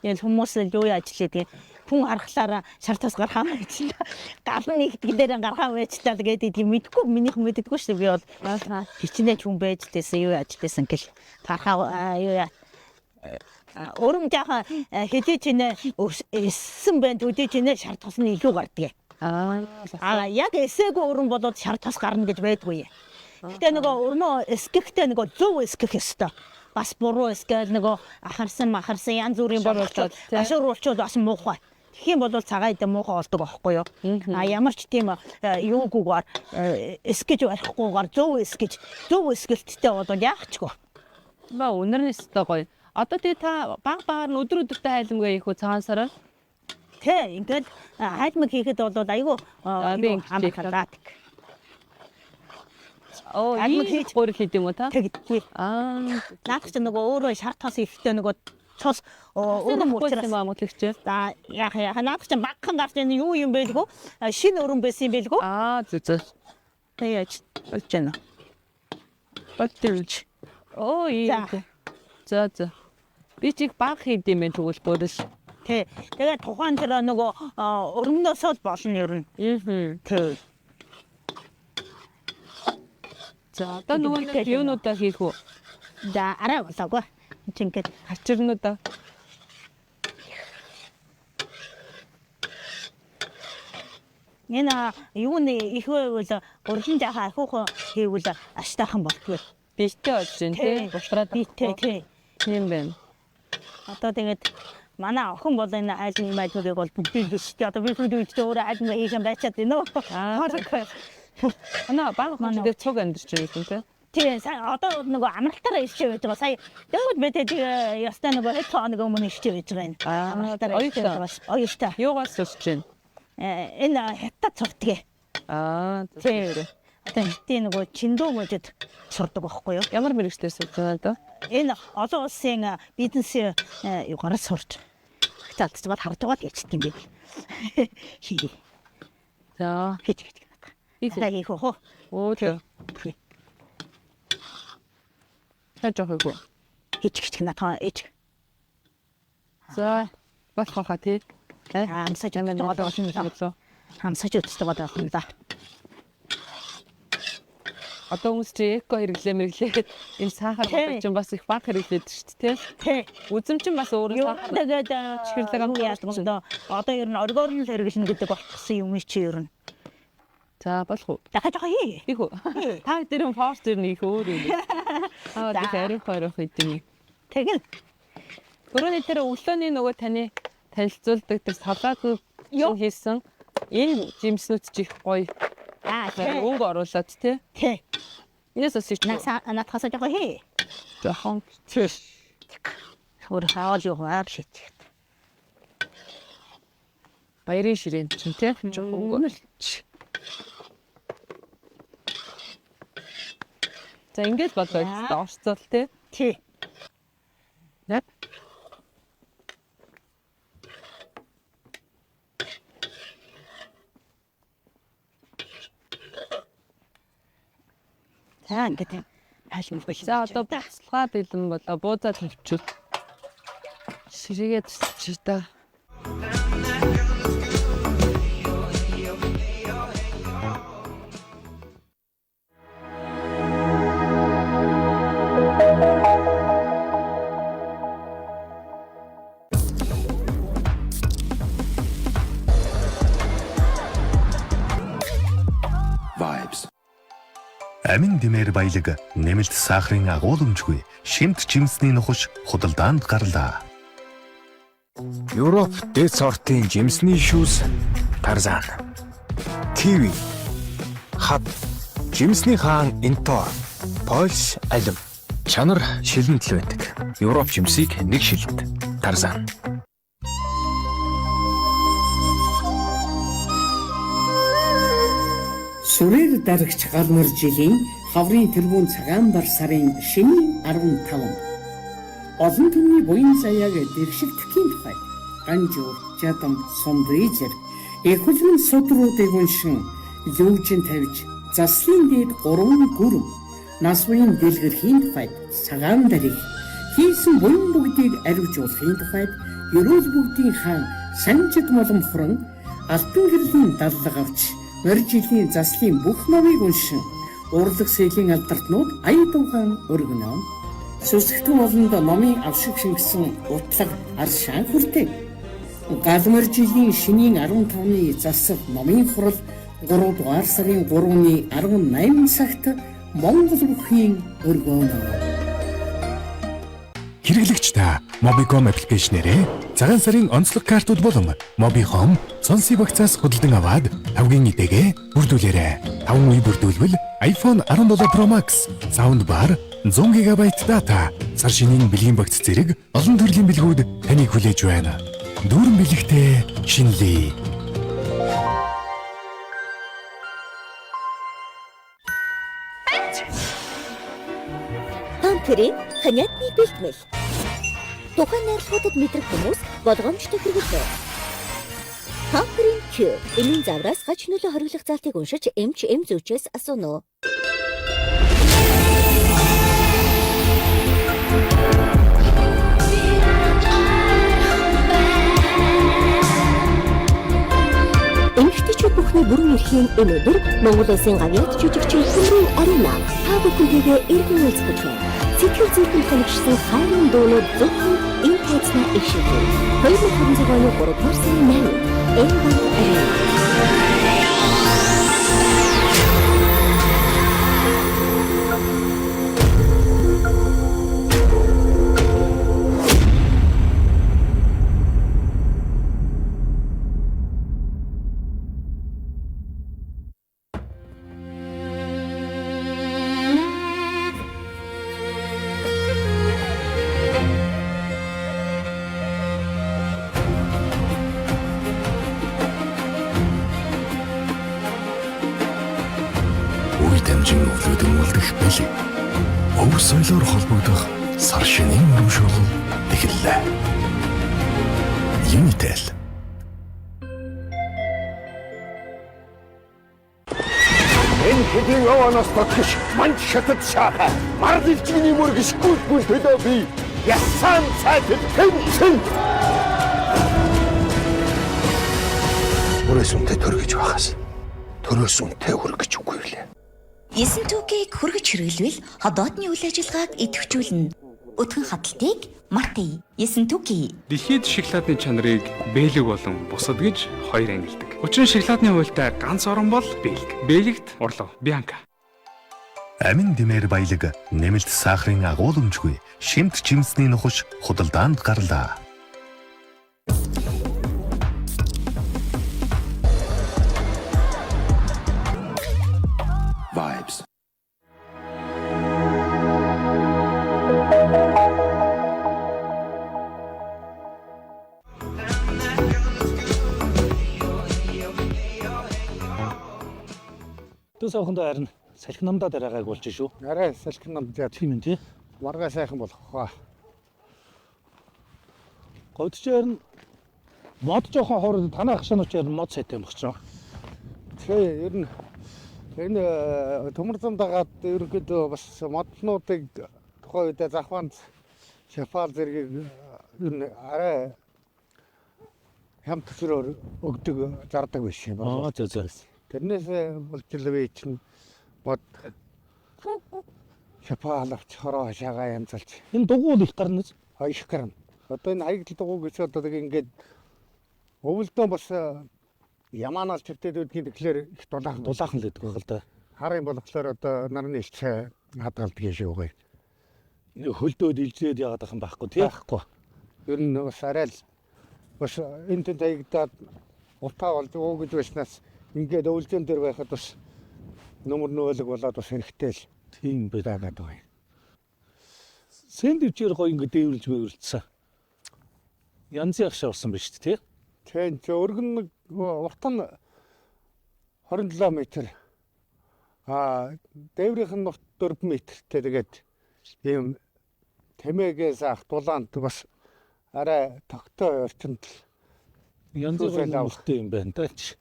Яг хүмүүс л юу ажил хийдэг. Хүн харахлаараа шар тус гархаа байчлаа. Гал нь ихтгэлээр гархаа байчлаа гэдэг юм мэдгүй минийх мэддэггүй шүү дээ. Би бол хичнээн хүн байж лээсэн юу ажил байсан гэл гархаа юу яа. Өрөм жаахан хэдий ч нэ эссэн байна төдий ч нэ шар тус нь илүү гардаг. Аа яг эсээгүй өрөм болоод шар тус гарна гэж байдгүй. Гэтэ нөгөө өрмөө эсгэхдээ нөгөө зөв эсгэх ёстой. Бас буруу эсгээл нөгөө ахарсан махарсан янз бүрийн болгочоод гашууруулчвал бас муухай. Тэгэх юм бол цагаан идэ муухай болдог аахгүй юу? А ямар ч тийм юугүйгээр эсгэж барихгүйгээр зөв эсгэж зөв эсгэлттэй бол яах чгүй. Ба үнэр нь өстой гоё. Одоо тэгээ та баг багаар нь өдөр өдөртөө хайлмгаа хийх үү цагаан сараар? Тэ ингээд хайлмаг хийхэд бол айгүй амархан. Оо хайлмаг хийж гурил хийд юм уу та? Тэгдэггүй. Аа наадах чинь нөгөө өөрөө шар тос ихтэй нөгөө цус өрөм учраас юм амгалэгч. За яах яах наадах чинь багхан гарч ийн юу юм бэлгүү? Шинэ өрөм байсан юм бэлгүү? Аа зү зү. Тэг яаж болж байна. Болтолж. Оо ийм. За за. Би чиг баг хийд юм бэ тэгвэл гурил. Тий. Тэгээ тухайн тэр нөгөө өрөмнөөсөө л болно ер нь. Аа. Тий. За одоо нөгөө нэг юунуудаа хийх үү? За арай болоогүй. Энд чинь ингээд хачирнуудаа. Энэ юуны их байвал гурлан жаахан ахиухан хийвэл аштайхан болтгүй. Биетэй болж байна тий. Бутраад биетэй тий. Тийм байна. Одоо тэгээд манай охин бол энэ айлын майлмыг бол бүгдийг л шүү дээ. Одоо би хүн үедээ өөрөө айлын хийх юм байчаад байна уу? Манай бага хүн дээр цуг амьдарч байгаа юм тий. Тийм одоо нөгөө амралтаараа ирчээ байж байгаа. Сая дөнгөж мэдээ тэгээ ястай нөгөө хэд хоног өмнө ирчээ байж байгаа юм. Амралтаараа ирчээ байгаа. Оюутай. Юугаас сурч байна? Энэ хятад сурдгийг. Аа тийм. Одоо хятадын нөгөө чиндүү мужид сурдаг байхгүй юу? Ямар мэрэгчлэр сурж байгаа даа? Энэ олон улсын бизнесийн югаараа сурч. Хацаалцмаар харж байгаа л ячт юм бэ. Хий. За хийж хийж надад. Хийх үү? Өө тий. Яаж явах вэ? Хийж хийж надад ээж. За болох хаа тий. Амсаж байгаа юм байна. Амсаж үздэг байгаа юм да. Одоо хүмүүс чи эко хэрэглээ мэрглээ энэ сахар бодог чинь бас их бага хэрэглээд шүү дээ тий. Үзэм чинь бас өөрөө сахар. Тэгээд чихэрлэг амт юм доо. Одоо ер нь оргоор нь л хэрэглэнэ гэдэг болчихсон юм чи ер нь. За болох уу? Дахиад жоо хий. Их үү? Та дээр нь форс ер нь их өөр юм. Аа их арих арих идэв юм. Тэгин. Түрүүний тэр өглөөний нөгөө таны танилцуулдаг тэр салаатууд хийсэн энэ жимснүүд чи их гоё. Аа өнгө оруулаад тий. Тий. Энэс бас их наадхасаа жоохон хий. Жоохон. Тий. Өөр хаал юу хаар шийдэх. Баярын ширээн чинь тий. Жоохон өнгө л. За ингээд болоо орцол тий. Тий. Нэ. За ингээд айлм бэл. За одоо буцалгаа бэлэн болоо буузаа тавьчихвал. Ширээгээ тусчих та. Vibes. Амин дэмээр баялаг, нэмэлт сахарын агуулмжгүй, шимт жимсний нухаш худалдаанд гарлаа. Европ дээд сортын жимсний шүүс Тарзан. Киви, хад, жимсний хаан Интор, Польш алим. Чанар шилэнд л байдаг. Европ жимсийг нэг шилэнд. Тарзан. Сүрээр дарагч галмар жилийн хаврын тэргүүн цагаан бар сарын шинийн 15. Олон түмний буян заяаг дэвшигдэхийн тухай Ганжуур, Жадам, Сумдвижэр их хүлмэн судруудыг уншин лүүжин тавьж заслын дээд 3 гүрэм нас буян дэлгэрхийн тухайд цагаан дарыг хийсэн буян бүгдийг аривжуулахын тухайд ерөөл бүгдийн хаан Санжид молом хуран алтан гэрлийн даллага авч морь жилийн заслын бүх номыг уншин урлаг сэлийн алдартнууд ая дуугаан өргөнө. Сүсгтэн олонд номын авшиг шингэсэн утлаг аршаан хүртээ. Галмар жилийн шинийн 15-ны засал номын хурал 3 дугаар сарын 3-ны 18 цагт Монгол бүхийн өргөнө. Хэрэглэгч та Mobicom аппликейшнээрээ цагаан сарын онцлог картууд болон Mobicom сонсын багцаас худалдан аваад тавгийн идэгээ бүрдүүлээрэй. 5 үе бүрдүүлбэл iPhone 17 Pro Max, Soundbar, 100 GB дата, сар шинийн бэлгийн багц зэрэг олон төрлийн бэлгүүд таныг хүлээж байна. Дүүрэн бэлэгтээ шинэлье. Памперийн ханиадны бэлтгэл. Тухайн найрлагуудад мэдрэх хүмүүс болгоомжтой хэрэглэнэ. Памперин Q эмийн завраас гач нөлөө хориглох залтыг уншиж эмч эм зүйчээс асууна уу. Эмэгтэйчүүд бүхний Хангалтгүй бүрэн эрхийн энэ өдөр Монгол Улсын гавьяат жүжигчин Төмрийн Арина та бүхэнтэйгээ эргэн уулзах гэж байна. Сэтгэл зүрхэнд тоногшсон хайрын дуунууд зөвхөн энэ тайзнаа ишигдэнэ. 2026 оны 3 дугаар сарын 8-нд М-Банк Арена. Үе дамжин өвлүүдэн үлдэх бэлэг. Өв соёлоор холбогдох сар шинийн урамшуул эхэллээ. Unitel. Энэ хэдийн яваанаас дотгош манд шатад шаахай. Мар дэлчгэний мөр гიშгүүлгүй төлөө би ясан цайтад тэнцэн. Өрөөс үнтэй төр гэж байхаас төрөөс үнтэй хөр гэж үгүй лээ. Ессентукийг хөргөж хэрэглэвэл ходоодны үйл ажиллагааг идэвхжүүлнэ. Өтгөн хаталтыг мартъя. Ессентуки. Дэлхийд шоколадны чанарыг Бэлэг болон бусад гэж хоёр ангилдаг. Учир нь шоколадны хуультай ганц орон бол Бэлэг. Бэлэгт орлоо. Бианка. Амин дэмээр баялаг, нэмэлт сахарын агуулмжгүй, шимт жимсний нухаш худалдаанд гарлаа. Vibes. Төс авахндаа харин салхи намдаа дараагааг болж шүү. Арай салхи нам за тийм юм тий. Маргаа сайхан болох хаа. Говьдч харин мод жоохон хоор танай хашаанууд ч харин мод сайтай юм багч. Тий, ер нь энэ төмөр зам дагаад ерөнхийдөө бас моднуудыг тухайн үедээ завхаанд шафал зэргийг ер нь арай хямд төсрөөр өгдөг зардаг биш юм Аа зөө зөө. Тэрнээс болж л би чинь мод шафал авч хороо хашаагаа янзалж. Энэ дугуй их гарна биз? А их гарна. Одоо энэ хаягдл дугуй гэж одоо нэг ингээд өвөлдөө бас ямаанаас чивтэд үүдгийн тэгэхээр их дулаахан Дулаахан л гэдэг байх л да. Хар юм болохоор одоо нарны элчээ хадгалдаг юм шиг байгаа. Хөлдөөд илжээд яагаад ах юм байхгүй тий. Байхгүй. Ер нь бас арай л бас энэ тэнд хаягдаад утаа болж уу гэж байснаас ингээд өвлжөн дээр байхад бас нөмөр нөөлөг болоод бас хэрэгтэй л тийм байгаад байгаа юм. Сэндвичээр гоё ингээд дээвэрлж мээвэрлсэн. Янзын ахшаа болсон байна шүү дээ тий. Тийм ч өргөн нэг урт нь 27 м. Аа дээврийнх нь урт 4 м-тэй тэгээд ийм тэмээгээс ах дулаанд бас арай тогтоо орчинд л Янзын гоё нөмөртэй юм байна да чи.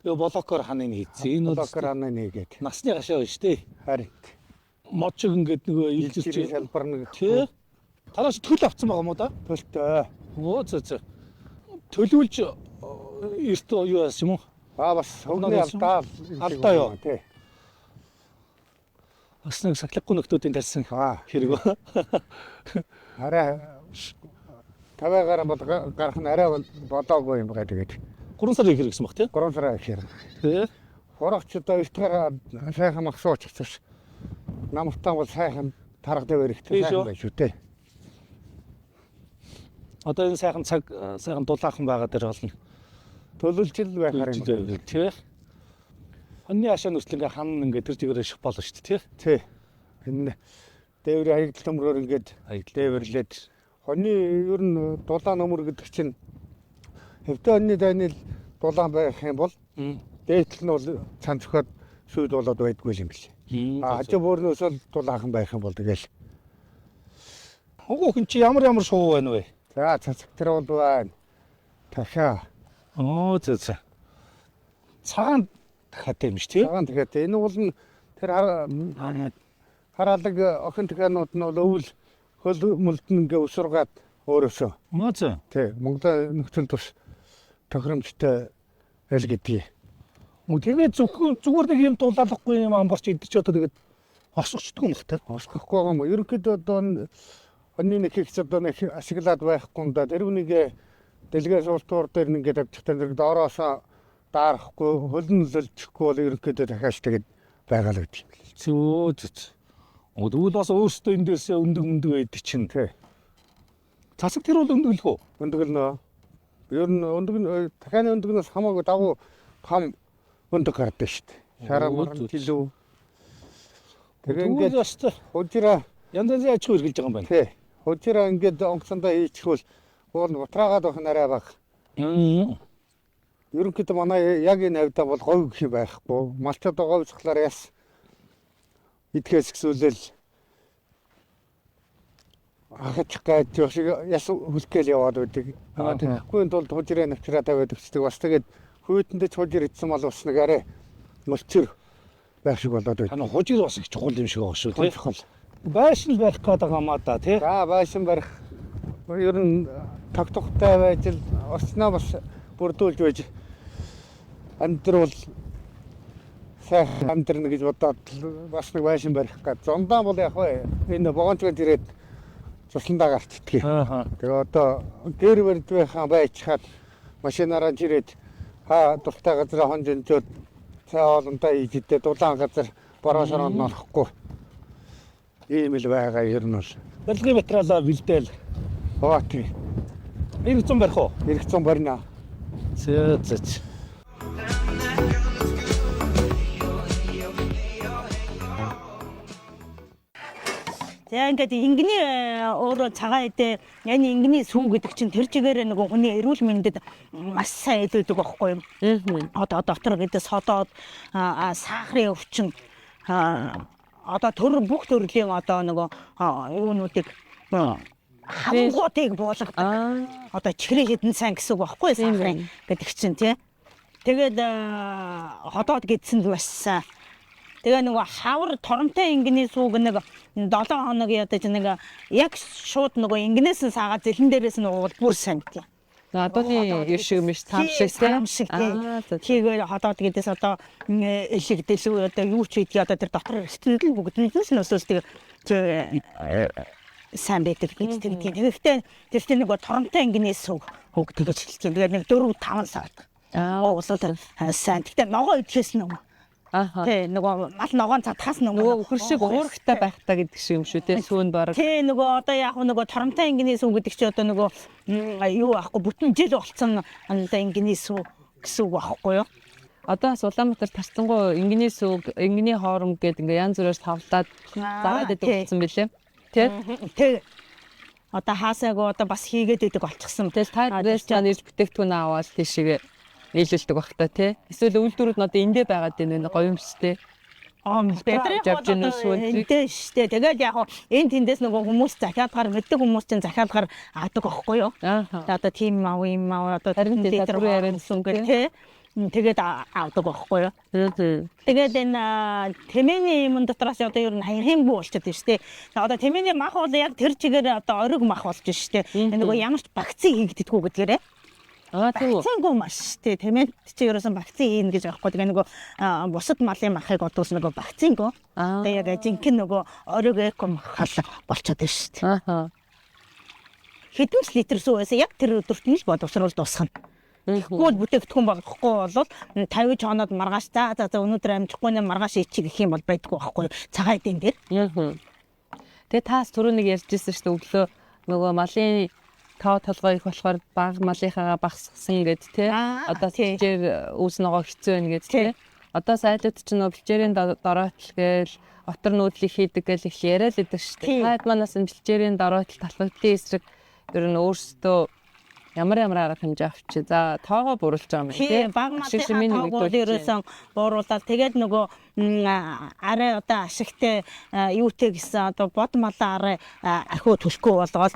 Тэгээ блокоор ханыг хийцэн. Энэ бол блокоор ханыг хийгээд. Насны гашаа байна шүү дээ. Харин мод шиг ингээд нөгөө илжирч салбар нэг тий. Танаас төл авцсан байгаа юм уу да? Төлтэй. Өө зөө зөө. Төлөвлөж эрт юу яасан юм уу? Аа бас хөгний алдаа алдаа юу? Тий. Бас нэг сахилахгүй нөхдүүдийн тарьсан хэрэг ба. Арай 50 гаруй бол гарах нь арай болоогүй юм байгаа тэгээд. 3 сар их хэрэгсэн баг тий? 3 сар их хэрэг. Тий. Хурагч одоо эрт гараа сайхан мах суучихсан. Намтан бол сайхан тарга дээр хэрэгтэй сайхан байж шүү дээ. Одоо энэ сайхан цаг сайхан дулаахан байгаа дээр болно. Төлөвлөж л байхаар юм. Тий. Хоньны ашаа нүсэл ингээ хан ингээ тэр чигээр ших болно шүү дээ, тий. Тий. Энэ дээврийн хаягдл төмрөөр ингээд дээвэрлээд хоньны ер нь дулаан нөмөр гэдэг чинь хэвтэ хоньны дайны дулаан байх юм бол дээдл нь бол цан цохиод сүйд болоод байдгүй юм бил. А хажуу бөөрнөөс л дулаахан байх юм бол тэгэл. Хогоо хүн чи ямар ямар шувуу байна вэ? За цацаг тэр бол байна. Тахиа. Оо зөө зөө. Цагаан дахиатай юм шүү тий. Цагаан дахиатай. Энэ бол нь тэр хараалаг охин дахианууд нь бол өвөл хөл мөлдөн ингээ өсөргаад өөрөөсөө. Мөө зөө. Тий. Монголын нөхцөлд бас тохиромжтой аль гэдгийг. Тэгээд зөвхөн зүгээр нэг юм дулаалахгүй юм амбарч идэж одоо тэгээд хосгочдгүй юм бах та. Хосгохгүй байгаа юм. Ерөнхийдөө одоо онны нэг их одоо нэг ашиглаад байхгүй юм да. Тэр үнийг дэлгээ суултуур дээр ингээд авчихтаа зэрэг доороосоо даарахгүй хөлн нөлөөлчихгүй бол ерөнхийдөө дахиад тэгээд байгаа л гэдэг юм л. Зөө зөө. Тэгвэл бас өөрсдөө энэ дээрсээ өндөг өндөг байдаг чинь. Тий. Цацаг тэр бол өндөглөх үү? Өндөглөнө. Ер нь өндөг дахианы өндөгнөөс хамаагүй дагуу том өндөг гардаг шүү дээ. Шараа маран жилүү. Тэгээ ингээд хужираа янз янзын аж ахуй эргэлж байгаа юм байна. Тий. Хужираа ингээд онгоцондоо хийчихвэл уул нь бутраагаад байх нь арай бага. Ерөнхийдөө манай яг энэ хавьдаа бол говь гэх юм байхгүй. Малч одоо говь цахлаар яс идэхээс гисүүлэл ахаж гайж шиг яс хүлгээл яваад байдаг. Тэгэхгүй тулд хужираа навчраа тавиад өгчдөг. Бас тэгээд хүйтэндээ ч хужир идсэн мал бас нэг арай мөлчөр байх шиг болоод байдаг. Тань хужир бас их чухал юм шиг байгаа шүү тий. Чухал. Байшин барих гээд байгаа юм аа да тий. За байшин барих ер нь тогтохтой байж л орчноо бас бүрдүүлж байж амьдрал сайхан амьдрна гэж бодоод бас нэг байшин барих гээд. Зундаа бол яг вэ энэ вогончгонд ирээд цусландаа гарчдгийг. Тэгээ одоо гэр барьдвайхаа байчхаад машинаараа жирээд хаа дуртай газараа хонж өнжөөд цай хоолндоо хийж идээ дулаан газар бороо шороонд орохгүй. Ийм л байгаа ер нь бол. Барилгын материалаа бэлдээл. Оо тий. 900 барих уу? 900 барина. Зөө зөө. За ингээд ингэний өөрөө цагаан эдээ энэ ингэний сүү гэдэг чинь тэр чигээрээ нөгөө хүний эрүүл мэндэд маш сайн илүүдэг байхгүй юу? Одоо дотор гэдэг содоод сахарын өвчин одоо төр бүх төрлийн одоо нөгөө юунуудыг хавангуудыг буулгадаг. Одоо чихрийн хэдэн сайн гэсэн үг байхгүй сахарын гэдэг чинь тий. Тэгээд ходоод гэдсэнд маш сайн. Тэгээ нөгөө хавар торомтой ингэний сүүг нэг 7 хоног ядаж нэг яг шууд нөгөө ингэнээс нь саагаад зэлэн дээрээс нь уувал бүр сайн тий. Адууны юу шиг юм биш цам шиг тий. Цам шиг тий. Хийгээр ходоод гэдээс одоо элэг дэлүү одоо юу ч хийдгийг одоо тэр дотор эрсдэнд л бүгдэнд нь нөөсөөс тэгээ сайн байдаг гэж тэгдэг. Тэгэхдээ тэр чинь нөгөө торомтой ингэний сүүг хөг тэгэж хэлсэн. Тэгээ нэг 4 5 сар. Уулал сайн. Гэхдээ ногоо идэхээс нөгөө Тий, нөгөө мал ногоон задхаас нөгөө үхэр шиг уурхтай байх та гэдэг шиг юм шүү тий, сүүн бараг. Тий, нөгөө одоо яг нөгөө торомтой ингэний сүү гэдэг чи одоо нөгөө юу аахгүй бүтэн жил болцсон одоо ингэний сүү гэсэн үг аахгүй юу? Одоо бас Улаанбаатар тарцсангуу ингэний сүүг, ингэний хоором гэдэг ингээ янз бүрээр тавлаад заагаад идэг болсон билээ. Тий. Тий. Одоо хаасаагүй одоо бас хийгээд идэг болчихсон. Тэгэл та дээрс чаа нэрж бүтээгдэхүүн аваад тийшээ нийлүүлдэг байх та тий. Эсвэл үйлдвэрүүд нь одоо эндээ байгаад байна гоё юм шүү дээ. Бидний эндээ шүү дээ. Тэгээд яг энэ тэндээс нөгөө хүмүүс захиалгаар мэддэг хүмүүс чинь захиалгаар авдаг байхгүй юу? Одоо тийм мав юм мав одоо литр яриансан гэх тий. Тэгээд авдаг байхгүй юу? Тэгээд энэ тэмээний юм дотроос одоо ер нь хаяхын бүү болчиход байна шүү дээ. Одоо тэмээний мах бол яг тэр чигээр одоо ориг мах болж шүү дээ. Нөгөө ямар ч вакцин хийгддэггүй гэдгээрээ. Вакцингүй маш тий тэмээд чи ерөөсөн вакцин хийн гэж байхгүй. Тэгээ нөгөө бусад малын махыг бодвол нөгөө вакцингүй. Тэгээ яг жинхэнэ нөгөө ориг эко мах болчиход байна шүү дээ. Аа. Хэдэн ч литр сүү байсан яг тэр өдөрт нь л боловсруул дуусгана. Тэгэхгүй бол бүтээгдэхүүн болохгүй бол 50 хоноод маргааш за за өнөөдөр амжихгүй нэ маргааш ичиг гэх юм бол байдгүй байхгүй цагаан эдэн дээр. Тэгээ таас түрүү нэг ярьж ирсэн шүү дээ өглөө нөгөө малын тоо толгой их болохоор баг малынхаагаа багасгасан гэд тий. Одоо бэлчээр үүс ногоо хэцүү байна гэд тий. Одоо сайлууд чинь нөгөө бэлчээрийн дороотл гээл отор нүүдлийг хийдэг гээл их яриа л идэг шүү дээ. Таад манаас энэ бэлчээрийн дороотл талхагдлын эсрэг ер нь өөрсдөө ямар ямар арга хэмжээ авчи. За тоогоо буруулж байгаа юм тий. Баг малынхаа тоог бол ерөөсөн бууруулаад тэгээд нөгөө арай одоо ашигтай юутэй гэсэн одоо бод малаа арай ахиу төлөхгүй болгоод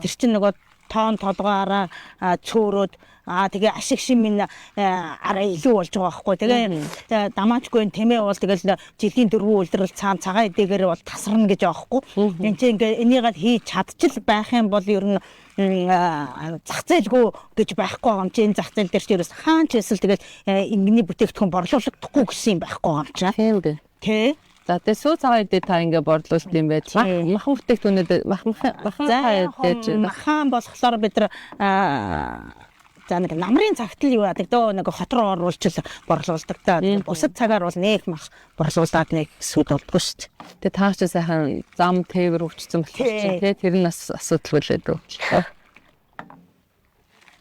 тэр чинь нөгөө тоон толгоороо цөөрөөд тэгээ ашиг шим минь арай илүү болж байгаа байхгүй. Тэгээ дамаачгүй тэмээ бол тэгэл жилийн 4 үлрэл цаан цагаан эдээгээр бол тасарна гэж байгаа байхгүй. Энд чинь ингээ энийгээ хийж чадчил байх юм бол ер нь зах зээлгүй гэж байхгүй байгаа юм чи энэ зах зээл дээр чи ерөөс хаан ч эсвэл тэгэл ингэний бүтээгдэхүүн борлуулагдахгүй гэсэн юм байхгүй байгаа юм чи. Тийм дээ. Тэ. За тэгээ сүү цагаан эдээ та ингээ борлуулт юм байж. Махан бүтээгдэхүүнүүд махан махан махан болохоор бид нар за нэг намрын цагтл юу яадаг дөө нэг хот руу оруулж л борлуулдаг та. Бусад цагаар бол нэг мах борлуулад нэг сүд болдгоо шүү дээ. Тэгээ та ч сайхан зам тээвэр өвчсөн болохоор чинь тий тэр нь бас асуудалгүй л байдаг.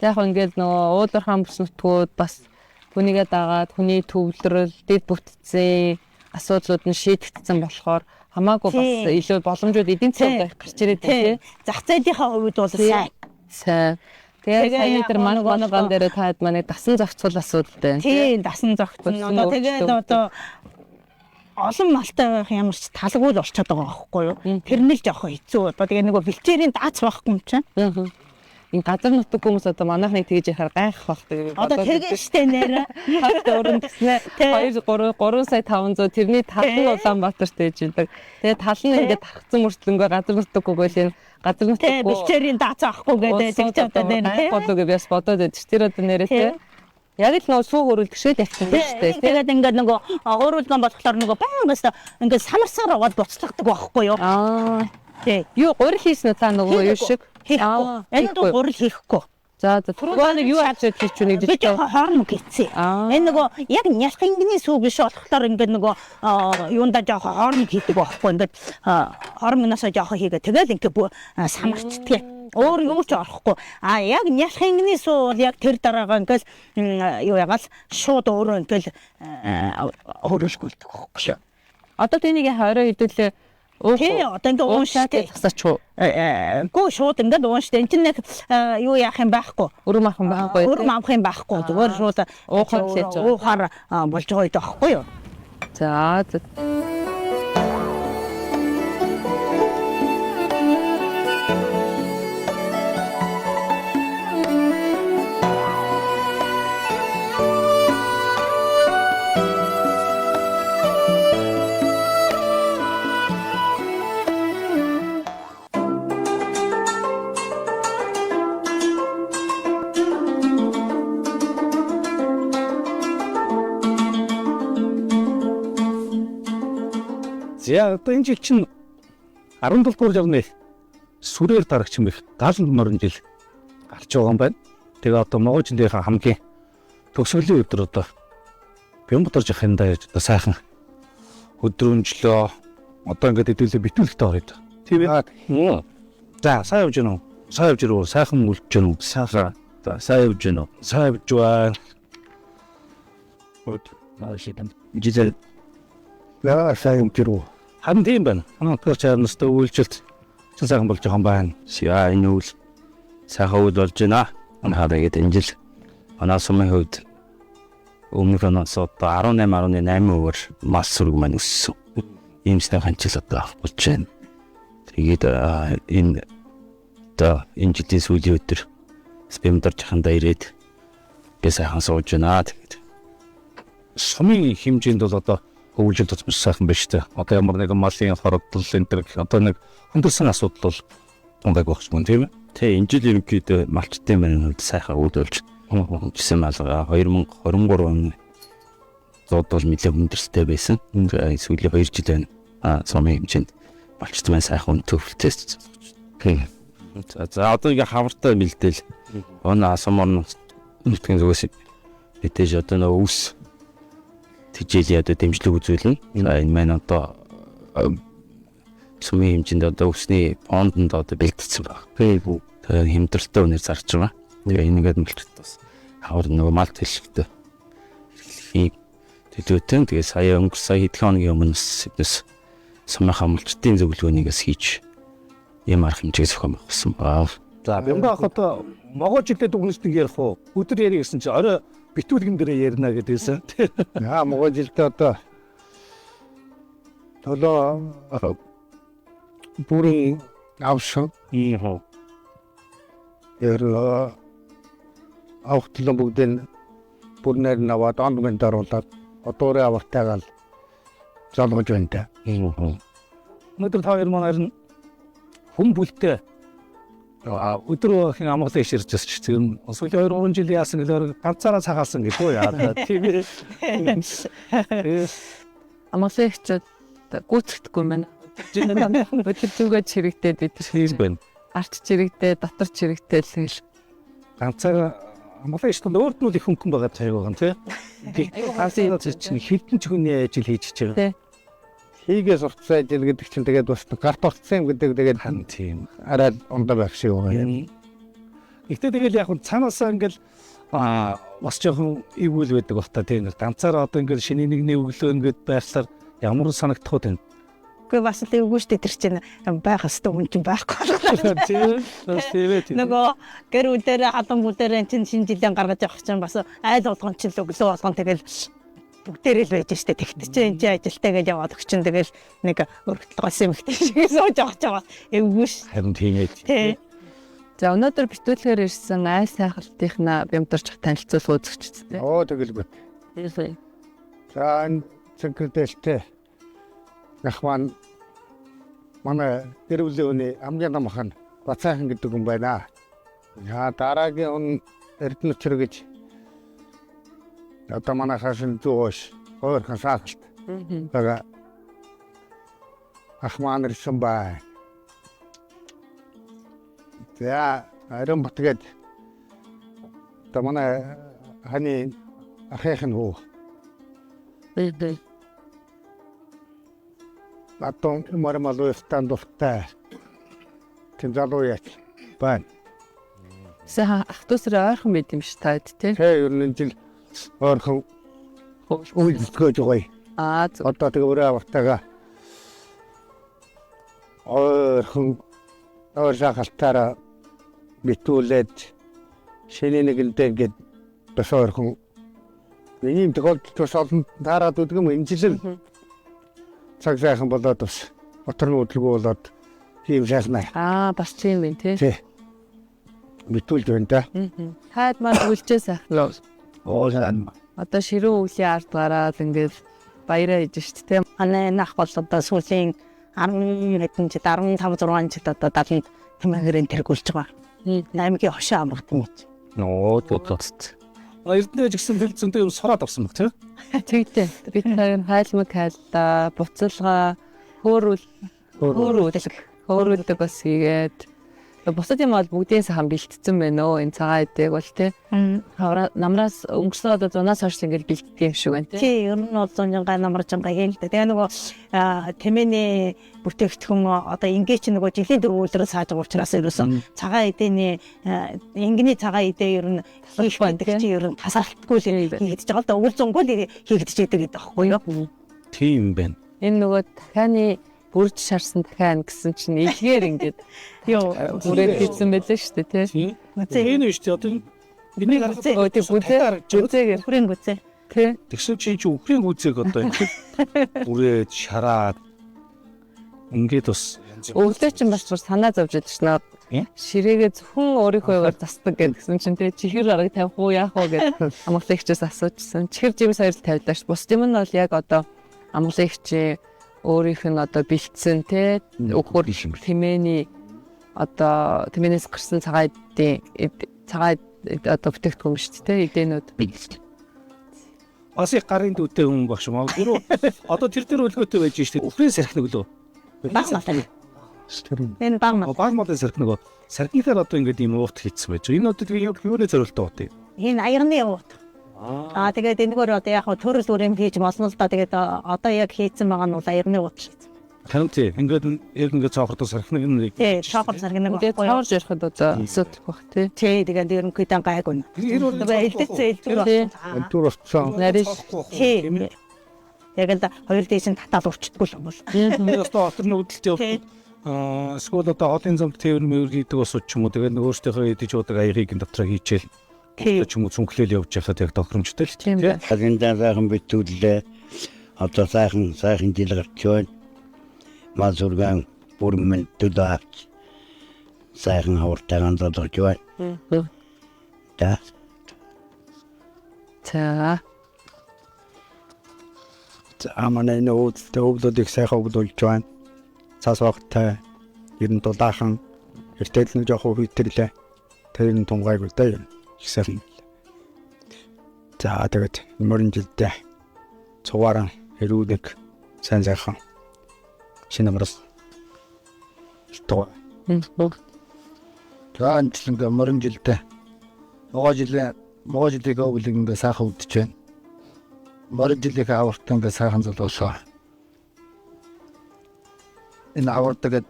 Тэг яг ингээд нөгөө уулуурхаан бүс нутгууд бас хүнийгээ дагаад хүний төвлөрөл, дэд бүтцийн асуудлууд нь шийдэгдсэн болохоор хамаагүй бас илүү боломжууд эдийн засагт гарч ирээд байна тий. Зах зээлийнхаа хувьд бол сайн. Сайн. Тэгээ сая тэр мань болгон дээр таад манай дасан зохицуул асуудал байна. Тийм, дасан зохицол. Одоо тэгээд одоо олон малтай байх ямар ч талгүй л болчиход байгаа байхгүй юу? Тэр нь л жоохон хэцүү. Одоо тэгээ нөгөө бэлчээрийн даац байхгүй юм чинь. Энэ газар нутаг хүмүүс одоо манайхныг тэгж яхаар гайхах бах тэгээ. Одоо тэгээ штэ нэрэ. Хавт өрн гэснэ 2 3 3 сая 500 тэрний тал нь Улаанбаатарт ээж идэг. Тэгээ тал нь ингээд тархсан мөртлөнгөө газар нутаггүй л энэ газар нутаггүй. Бэлчээрийн даац авахгүй гэдэг тэгж одоо нэр болоо гэж бас бодоод байдаг. Тэр одоо нэрээ те. Яг л нөгөө сүү хөрөлдөг шиг л явчихсан байна шүү дээ. Тэгээд ингээд нөгөө өөрүүлгэн болохоор нөгөө байнгаас ингээд самарсаар аваад буцлагдаг байхгүй юу? Аа. Тий. Юу гурил хийсэн үү та нөгөө юу шиг? Хийхгүй. Энэ дүү гурил хийхгүй. За за түрүү нэг юу авч идэх чинь нэг жижиг хоормог хийцээ. Энэ нөгөө яг нялх ингэний сүү биш болохоор ингээд нөгөө юундаа жоохон хоормог хийдэг байхгүй ингээд хоормогноосоо жоохон хийгээ тэгэл ингээд самарчдаг. Өөр юу ч орохгүй. А яг нялх ингэний сүү бол яг тэр дараагаа ингээд юу ягаал шууд өөрөө ингээд хөрөлгүүлдэг байхгүй. Одоо тэнийг 20 хэдүүлээ Тий, одоо ингээ уунштай засаач уу? Гүү шууд ингээд уунштай. Энд чинь нэг юу яах юм байхгүй. Өрөм авах юм байхгүй. Өрөм авах юм байхгүй. Зүгээр шууд уухаар л уухаар болж байгаа юм байхгүй юу? За за. За одоо энэ жил чинь 17 дугаар жавны сүрээр дарагч юм их гал морин жил гарч байгаа юм байна. Тэгээ одоо Монгол жилийнхаа хамгийн төгсгөлийн өдөр одоо Бямбатар жахиндаа яаж одоо сайхан өдрөмжлөө одоо ингээд хэдүүлээ битүүлэхтэй орё. Тийм ээ. За сайн явж гэнэ үү? Сайн явж ирв үү? Сайхан үлдэж гэнэ үү? Сайхан. За сайн явж гэнэ үү? Сайн явж байна. Од наашид. Жизэл. За сайн явж ирв. Харин тийм байна. Манай утгаар чарнастай үйлчлэлт чин сайхан болж байгаа юм байна. Яа энэ үйл сайхан үйл болж байна. Манай тэгээд энэ жил манай сумын хувьд өмнөх оноос одоо 18.8%-аар мал сүрэг маань өссөн. Ийм сайхан жил одоо болж байна. Тэгээд энэ одоо энэ жилийн сүүлийн өдөр Бямдар жахандаа ирээд би сайхан сууж байна. Тэгээд сумын хэмжээнд бол одоо хөвлөж тусмж сайхан биш үү? Одоо ямар нэгэн малын хорогдол энэ төр одоо нэг хүндэрсэн асуудал бол тунгайг байх юм тийм ээ. Тэ энэ жил ерөнхийдөө малчдын маань хувьд сайхан үйл болж гэсэн малга 2023 оны зууд бол нэлээд хүндэрэлтэй байсан. Сүүлийн 2 жил байна. Сумын хэмжээнд малчд маань сайхан үнэтэй хөвлөлтөөс. За одоо ингээ хавартай мэлдэл. Оноо сум орно нутгийн зүгээс мэдээж одоо нөгөө үс тэжээлийн одоо дэмжлэг үзүүлнэ. За энэ маань одоо сумын хэмжээнд одоо үсний фондонд одоо бэлтгэсэн баг. Тэгээ хэмдрэлтэй үнээр зарж байгаа. Тэгээ энэ ингээд мэлчт бас хавар нөгөө мал төлөвтэй хэрэглэхийн төлөөтэй. Тэгээ сая өнгөр сая хэдхэн хоногийн өмнө биднес сумынхаа мөлчдийн зөвлөгөөнийг бас хийж ийм арга хэмжээ зохион байгуулсан баг. За Бямба ах одоо могоо жилдээ дүгнэлтийг ярих уу? Өдөр ярих гэсэн чи орой битүүлгэн дээрээ ярина гэдээсэн. Яа могоо жилдээ одоо төлөө бүрэн авсан. Ер авахтлан бүгдийг бүрнээр нь аваад онд мэнд оруулаад одуурын авартайгаа л золгож байна та. Өнөөдөр та хоёр маань харин хүн бүлтэй өдөр хин амгалан иш ирж байсан ч тийм сүүлийн 2 3 жил яасан гэлээр ганцаараа цагаалсан гэлгүй яа тийм ээ. Амгалан ихчүүд гүйцэтгэхгүй юм байна. Өдөр зүгээ чирэгдээд бид тийм байна. Арч чирэгдээ, дотор чирэгдээ л тэгэл. Ганцаараа амгалан иш тул өөрт нь л их хөнгөн байгаа цайг байгаа юм тий. Ганцаараа чинь хэдэн ч хүний ажил хийж байгаа. Хийгээ сурцсан ажил гэдэг чинь тэгээд бас гарт орцсон юм гэдэг тэгээд тийм арай ундаа байх шиг байгаа юм. Гэхдээ тэгэл яг цаанаасаа ингээл бас жоохон эвгүй байдаг бах та тийм ганцаараа одоо ингээл шинэ нэгний өглөө ингээд байхлаар ямар санагдах вэ тань? Үгүй бас л эвгүй шүү дээ, тэр чинь байх ёстой хүн чинь байхгүй болгоо. Тийм бас тийм ээ. Нөгөө гэр бүлээрээ халуун бүлээрээ чинь шинэ жилийн гаргаж явах чинь бас айл болгон чинь л өглөө болгон тэгэл бүгдээрээ л байж штэ. Тэгт чинь энэ чинь ажилтаа гэж яваад өгч чинь тэгэл нэг өргөтөл госон эмэгтэй шиг сууж явах чинь бас эвгүй ш. Харин тийм ээ. Тий. За өнөөдөр битүүлэхээр ирсэн айл сайхалтынхнаа бямдарч танилцуулах үзэгчдтэй. Оо тэгэлгүй. Тийм. За энэ цэнхэрдэлтэй ах маань манай гэр бүлийн хүний хамгийн том ах нь Бацаахан гэдэг хүн байна. За дараагийн хүн Эрдэнэчэр гэж одоо манай хашин зүүш ойрхон саалт. байгаа ах маань ирсэн бай. За Ариун бат гээд одоо манай ханы ахынх нь хүү. Одоо мармал уйстан дуртай. Тэм залуу яач байна. Сайхан ах дүүсрээ ойрхон байд юм шиг таад тий. Тэ ер нь жил ойрхон үйлдэлгөөж байгаа. Аа зөв. Одоо тэгээ өрөө авартайгаа ойрхон ойр шахалтаараа битүүлээд шинэ нэгэндээ ингээд бас ойрхон ийм тохиолдолд бас олон таарад өгдөг юм энэ жил цаг сайхан болоод бас оторны хөдөлгөөн болоод ийм сайхнаа. Аа бас тийм юм тий. Тий. Битүүлж байна да. Хайд маань үлжээ сайхан. Оо сайн. Одоо ширүүн өвлийн ард гараад ингээд баяраа хийж шít те. Манай нах бол одоо сүүлийн 10 хэдэн жил 15 6 жил одоо 70 тэмээгэрэн тэргүүлж байгаа. Аймгийн хошоо амрах юм гэж. Нөө тот. Эрдэнэ жигсэн тэл зөндөө юм сураад авсан баг тий. Тэгтээ. Бид хоёр хайлмаг хайллаа, буцалгаа, хөөрүүл хөөрүүлдэг бас хийгээд бусад юм бол бүгдийн сайхан бэлтцсэн байна өө энэ цагаан эдэг бол тий. Намраас өнгөрсөн одоо зунаас хойш ингээд бэлтдэг юм шиг байна тий. Тий, ер нь бол зунжингаа намаржингаа хийн л дээ. Тэгээ нөгөө тэмээний бүтээгдэхүүн одоо ингээ чи нөгөө жилийн дөрвөн өдрөө сааж байгаа учраас ерөөсөн цагаан эдэний ингэний цагаан эдээ ер нь хийх гэдэг чи ер нь тасралтгүй л хийгдэж байгаа л да. Өвөл зунгүй л хийгдэж байдаг гэдэг аахгүй юу? Тийм байна. Энэ нөгөө дахианы бүрж шарсан дахиан гэсэн чинь илгээр ингээд юу бүрээд хийсэн байлээ шүү дээ тий. Энэ шүү дээ одоо миний гүзээ гүзээгээр үхрийн гүзээ тий. Тэгсэн чинь чи үхрийн гүзээг одоо ингээд бүрээд шараад ингээд бас өглөө чинь бас бүр санаа зовж идэв шнэ. Ширээгээ зөвхөн өөрийнхөө югаар засдаг гэдгсэн чинь тий чихэр арга тавих уу яах уу гэд амгалан ихчээс асуужсэн. Чихэр жимс хоёр л тавьдаа ш. Бус юм нь бол яг одоо амгалан ихчийн өөрийнх нь одоо бэлтсэн те өхөр тэмээний одоо тэмээнээс гарсан цагаан эдийн цагаан одоо бүтээгдэхүүн шүү дээ эдэнүүд. Бас их гарын дүүтэй хүн баг шүү. Магадгүй одоо тэр дээр өлгөөтэй байж шүү дээ. Үхрийн сархи нүглөө. Баг мал. Энэ баг мал. Баг малын сархи нөгөө сархинаар одоо ингээд ийм уут хийцсэн байж. Энэ одоо тэгээ юуны зориултаа уут юм? Энэ аягны уут. Аа тэгээд энэгээр одоо яг төрөл үрэм хийж болно л да. Тэгээд одоо яг хийцэн байгаа нь бол аягны уут хийцэн. Харин тий. Ингээд яг ингээд цоохортой сархинаг нь тий, цоохор сархинаг байхгүй. Тэгээд цоорж ярихад одоо асуудал байх тий. Тий, тэгээд ерөнхийдөө гайгүй. Тэгээд элдвэр элдвэр болсон. Нарийн тий. Яг л хоёр дээш нь татаал урчдаггүй л юм бол. Энэ одоо отор нүдэлт явдаг. Эсвэл одоо олон замд тээвэр мэвэр хийдэг ус ч юм уу. Тэгээд өөрсдийнхөө идэж уудаг аягийг дотроо хийчихэл. Тий. Ч юм уу цүнхлээл явж байхад яг тохиромжтой л тий. Хазиндаа сайхан битүүллээ. Одоо сайхан сайхан жил гарч байна. Мал сүргэн бүрэн төлөө авч. Сайхан хавартайгаан золгож байна. За. За. За манай энэ өвлүүдийг сайхан өвлүүлж байна. Цас багтай ер нь дулаахан эртэл нэг жоохон хүйтэрлээ. Тэр нь тунгайгүй дээ. Их сайхан. За тэгээд морин жилдээ цуваараа эрүүдэг сайн сайхан шинэ амрал тоо. За энэ жил ингээ морин жилдээ могоо жилийн могоо жилийнхээ өвлийг ингээ сайхан өвдөж байна. Морин жилийнхээ аварт ингээ сайхан золгоосоо. Энэ аварт тэгээд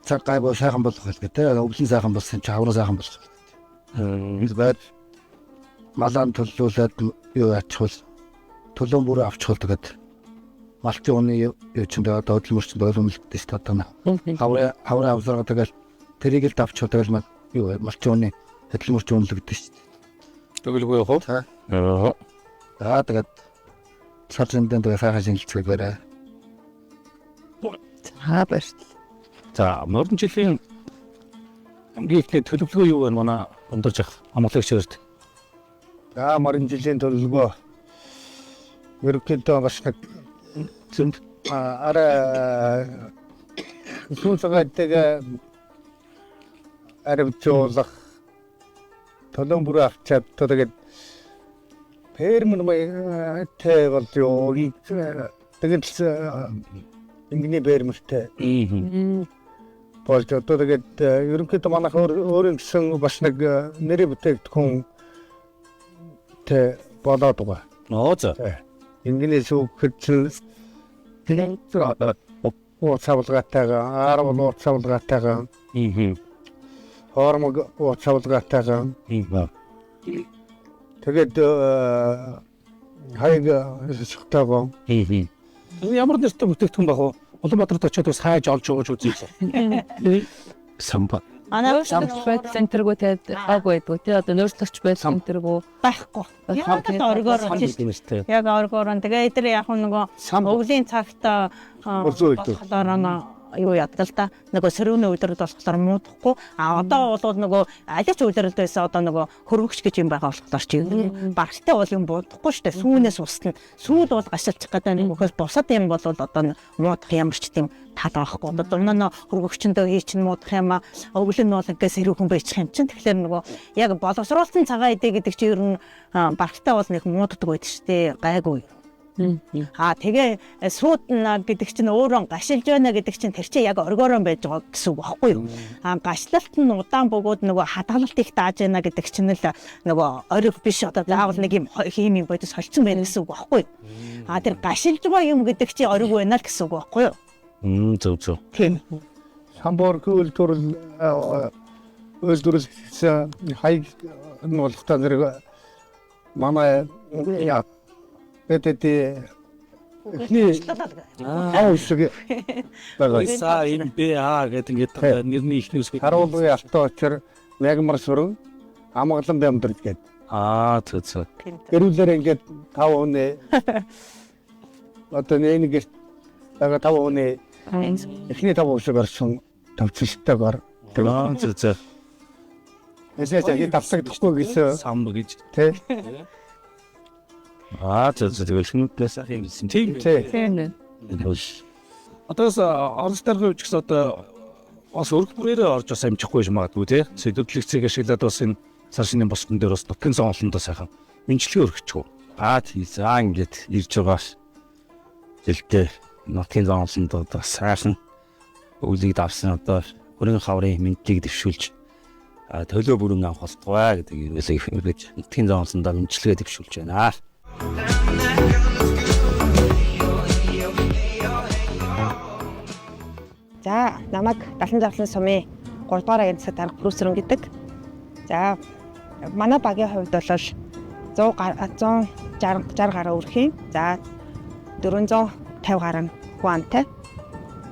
цаг гайгүй сайхан болох хэлгээ те өвлөн сайхан болсон чи аврал сайхан болох хэлгээ. Энэ байр малаан төллүүлээд юу ачхвал төлөөн бүрээ авчихвал тэгээд малтын уны юу чинь тэгээд хөдөлмөрч бойломлдсон шүү дээ одоо. Хаврын хаврын авсарга тэгэл тэрийг л давчихвал тэгэл юу малтын уны хөдөлмөрч үнэлэгдэн шүү дээ. Тэгэлгүй яах вэ? Аа. За тэгээд сар зэндэн тэгээд сайхан шинжилгээгээрэй. За баярлалаа. За морин жилийн хамгийн эхний төлөвлөгөө юу вэ манай өндөж ах амглагч өрт. За морин жилийн төлөвлөгөө ерөнхийдөө бас нэг зөнд арай сүүсгээтэйгээ аривчуулах төлөн бүрээ авчаад тэгээд фермер маятай бол юу тэгээд ингэний фермертэй болж одоо тэгээд ерөнхийдөө манайх өөр гэсэн бас нэг нэрийн бүтээгдэхүүн тэ болоод байгаа. Нөө за. Ингэний сүүхэд чинь ууц савлгаатайгаа, аар бол ууц савлгаатайгаа. Хоормог ууц савлгаатайгаа. Тэгээд хаяг шигтайгаа. Ямар нэртэй бүтээгдэхүүн байх вэ? Улаанбаатарт очиод бас хайж олж ууж үзье. Самба. Манай нөөцлөгч байдал центргүү те аг байдгүй те одоо нөөцлөгч байдал центргүү байхгүй. Яг л оргоор шүү. Яг оргоор. Тэгээ эдгээр яг нөгөө өвлийн цагт болохоор юу яадаг л да. Нөгөө сөрүүний удирдал болохоор муудахгүй. А одоо бол нөгөө аль ч удирдалд байсан одоо нөгөө хөрвөгч гэж юм байгаа болохоор чи барагтай бол юм буудахгүй шүү дээ. Сүүнээс устна. Сүүл бол гашилчих гэдэг нэг өхөөс бусад юм бол одоо муудах ямар ч тийм тал авахгүй. Одоо нөө хөрвөгчөндөө хий чинь муудах юм а. Өвөл нь бол ингээ сэрүүхэн байчих юм чинь. Тэгэхээр нөгөө яг боловсруулсан цагаан идэ гэдэг чи ер нь барагтай бол нэг мууддаг байдаг шүү дээ. Гайгүй. Аа тэгээ суудна гэдэг чинь өөрөө гашилж байна гэдэг чинь тэр чинь яг оргоорон байж байгаа гэсэн үг байхгүй юу? Аа гашлалт нь удаан бөгөөд нөгөө хадгалалт их дааж байна гэдэг чинь л нөгөө ориг биш одоо заавал нэг юм хими бодис холцсон байна гэсэн үг байхгүй юу? Аа тэр гашилж байгаа юм гэдэг чинь ориг байна л гэсэн үг байхгүй юу? Зөв зөв. Тийм. Самбор үйлдвэрлэл үйлдвэрлэсэн хаяг нь болохтой зэрэг манай яа Тэгээд эхний ав үсэг байгаа. Иса М Б А гэдэг ингээд нэрний эхний үсгийг харуулгын алтан очир мягмар сүрэн амгалан бямдрж гээд. Аа зөв зөв. Гэрүүлээр ингээд 5 хүний одоо нэг гэрт байгаа 5 хүний эхний 5 үсэг орсон төвчлөлтөөр. Аа зөв зөв. Эсээс яг давсагдахгүй гэсэн сам гэж тий. Аа зөв зөв тэгэл хүмүүстээс ах юм гэсэн. Тийм тийм. Одоос Орос даргын үуч гэсэн одоо бас өрг бүрээрээ орж бас амжихгүй юм магадгүй тий. Сэдвэрлэгцийг ашиглаад бас энэ сар шинийн босгон дээр бас нутгийн зон олондоо сайхан мэнчилгээ өргөчихв. Аа тий за ингээд ирж байгаа жилдээ нутгийн зон олондоо одоо сайхан өвлийг давсан одоо хөрөнгө хаврын мэдлийг дэвшүүлж төлөө бүрэн авах болтугай гэдэг юусыг үргэж нутгийн зон олондоо мэнчилгээ дэвшүүлж байна. За намайг Далан Зарлан сумын 3 дугаар агент засаг дарга Брүсрэн гэдэг. За манай багийн хувьд бол 160 60 гаруй өрхийн. За 450 гаруй хүн амтай.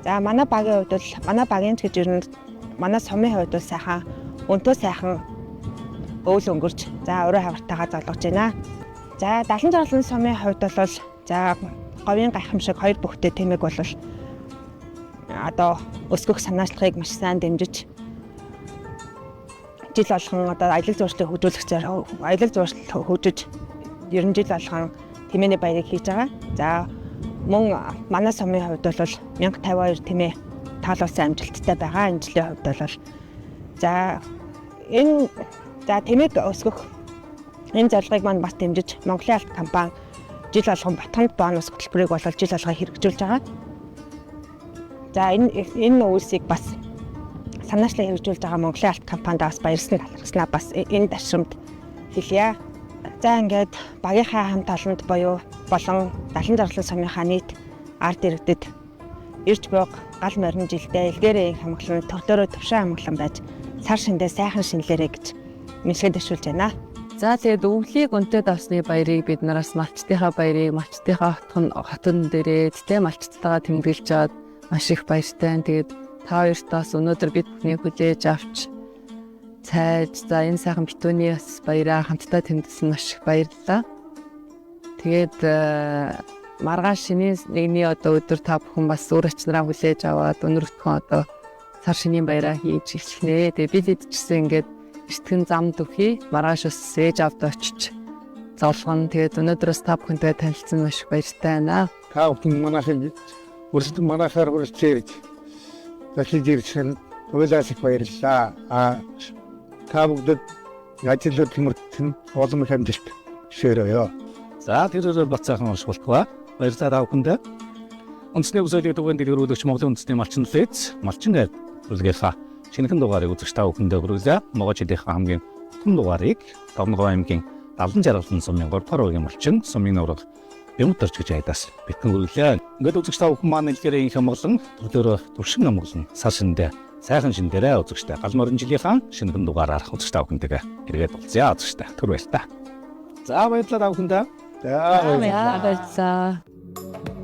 За манай багийн хувьд бол манай багийн ч гэж ер нь манай сумын хувьд бол сайхан өнтөө сайхан өөл өнгөрч за өрөө хавартайгаа золгож байна. За Далан Зарлан сумын хувьд бол за говийн гайхамшиг хоёр бүхтэй тэмээг бол одоо өсгөх санаачлагыг маш сайн дэмжиж жил болгон одоо аялал жуулчлалыг хөгжүүлэх аялал жуулчлал хөгжиж ер нь жил болгон тэмээний баярыг хийж байгаа. За мөн манай сумын хувьд бол 1052 тэмээ таалуулсан амжилттай байгаа энэ жилийн хувьд бол. За энэ за тэмээг өсгөх энэ зорилгыг маань бас дэмжиж Монголын алт компани жил болгон Батханд бонус хөтөлбөрийг бол жил болгон хэрэгжүүлж байгаа. За энэ үйлсийг бас санаачлан хэрэгжүүлж байгаа Монголын алт компанид бас баярсныг талархснаа бас энэ ташрамд хэлье. За ингээд багийнхаа хамт олонд буюу болон 70 зарлан сумынхаа нийт ард иргэдэд ирж буйг гал морин жилдээ элгээрээ инх амгалан төрлөөрөө төвшин амгалан байж сар шиндээ сайхан шинэлээрэй гэж мэдлэгээ дэвшүүлж байна. За тэгээд өвлийг өнтэй давсны баярыг бид нараас малчдынхаа баярыг малчдынхаа хотон дээрээ тэ малчдтайгаа тэмдэглэж чад маш их баяртай. Тэгээд та хоёрт бас өнөөдөр бид бүхнийг хүлээж авч цайж за энэ сайхан битүүний бас баяраа хамтдаа тэмдэглэсэн маш их баярлалаа. Тэгээд маргааш шинийн нэгний одоо өдөр та бүхэн бас үр ачнараа хүлээж аваад өнөртхөн одоо сар шинийн баяраа хийж эхлэнэ. Тэгээд бид хэд ч гэсэн ингээд эртгэн зам дөхий маргааш бас ээж авд очиж золгоно. Тэгээд өнөөдрөөс та бүхэнтэй танилцсан маш их баяртай байна. Та бүхэн манайхыг өрсөлдөн манайхаар хүрэлцэн ирж засаж ирсэн уйлаас их баярлалаа. А та бүгдэд ажил хөдөлмөрт олон их амжилт хүсээрэй. За тэрээр бат сайхан унших болтугай. Баярлалаа та бүхэндээ. Үндэсний өсөөллийн түгээн дэлгэрүүлэгч Монголын үндэсний малчин лэц малчин айлд бүлгийнхаа шинэхэн дугаарыг үзэгч та бүхэндээ хүргэлээ. Могоо жилийнхаа хамгийн бүтэн дугаарыг Давнагов аймгийн Далан жаргалан сумын 3 дугаар угийн малчин сумын нураг Бямтарч гэж айдас битэн хүргэлээ. Ингээд үзэгч та бүхэн маань илгээрээ инх амгалан төрлөөрөө туршин амгалан сар шиндээ сайхан шин дээрээ үзэгчтэй гал морин жилийнхаа шинэхэн дугаараар үзэгч та бүхэнтэйгээ эргээд уулзъя үзэгчтэй. Түр баярлалаа. За баярлалаа та бүхэндээ. За баярлалаа.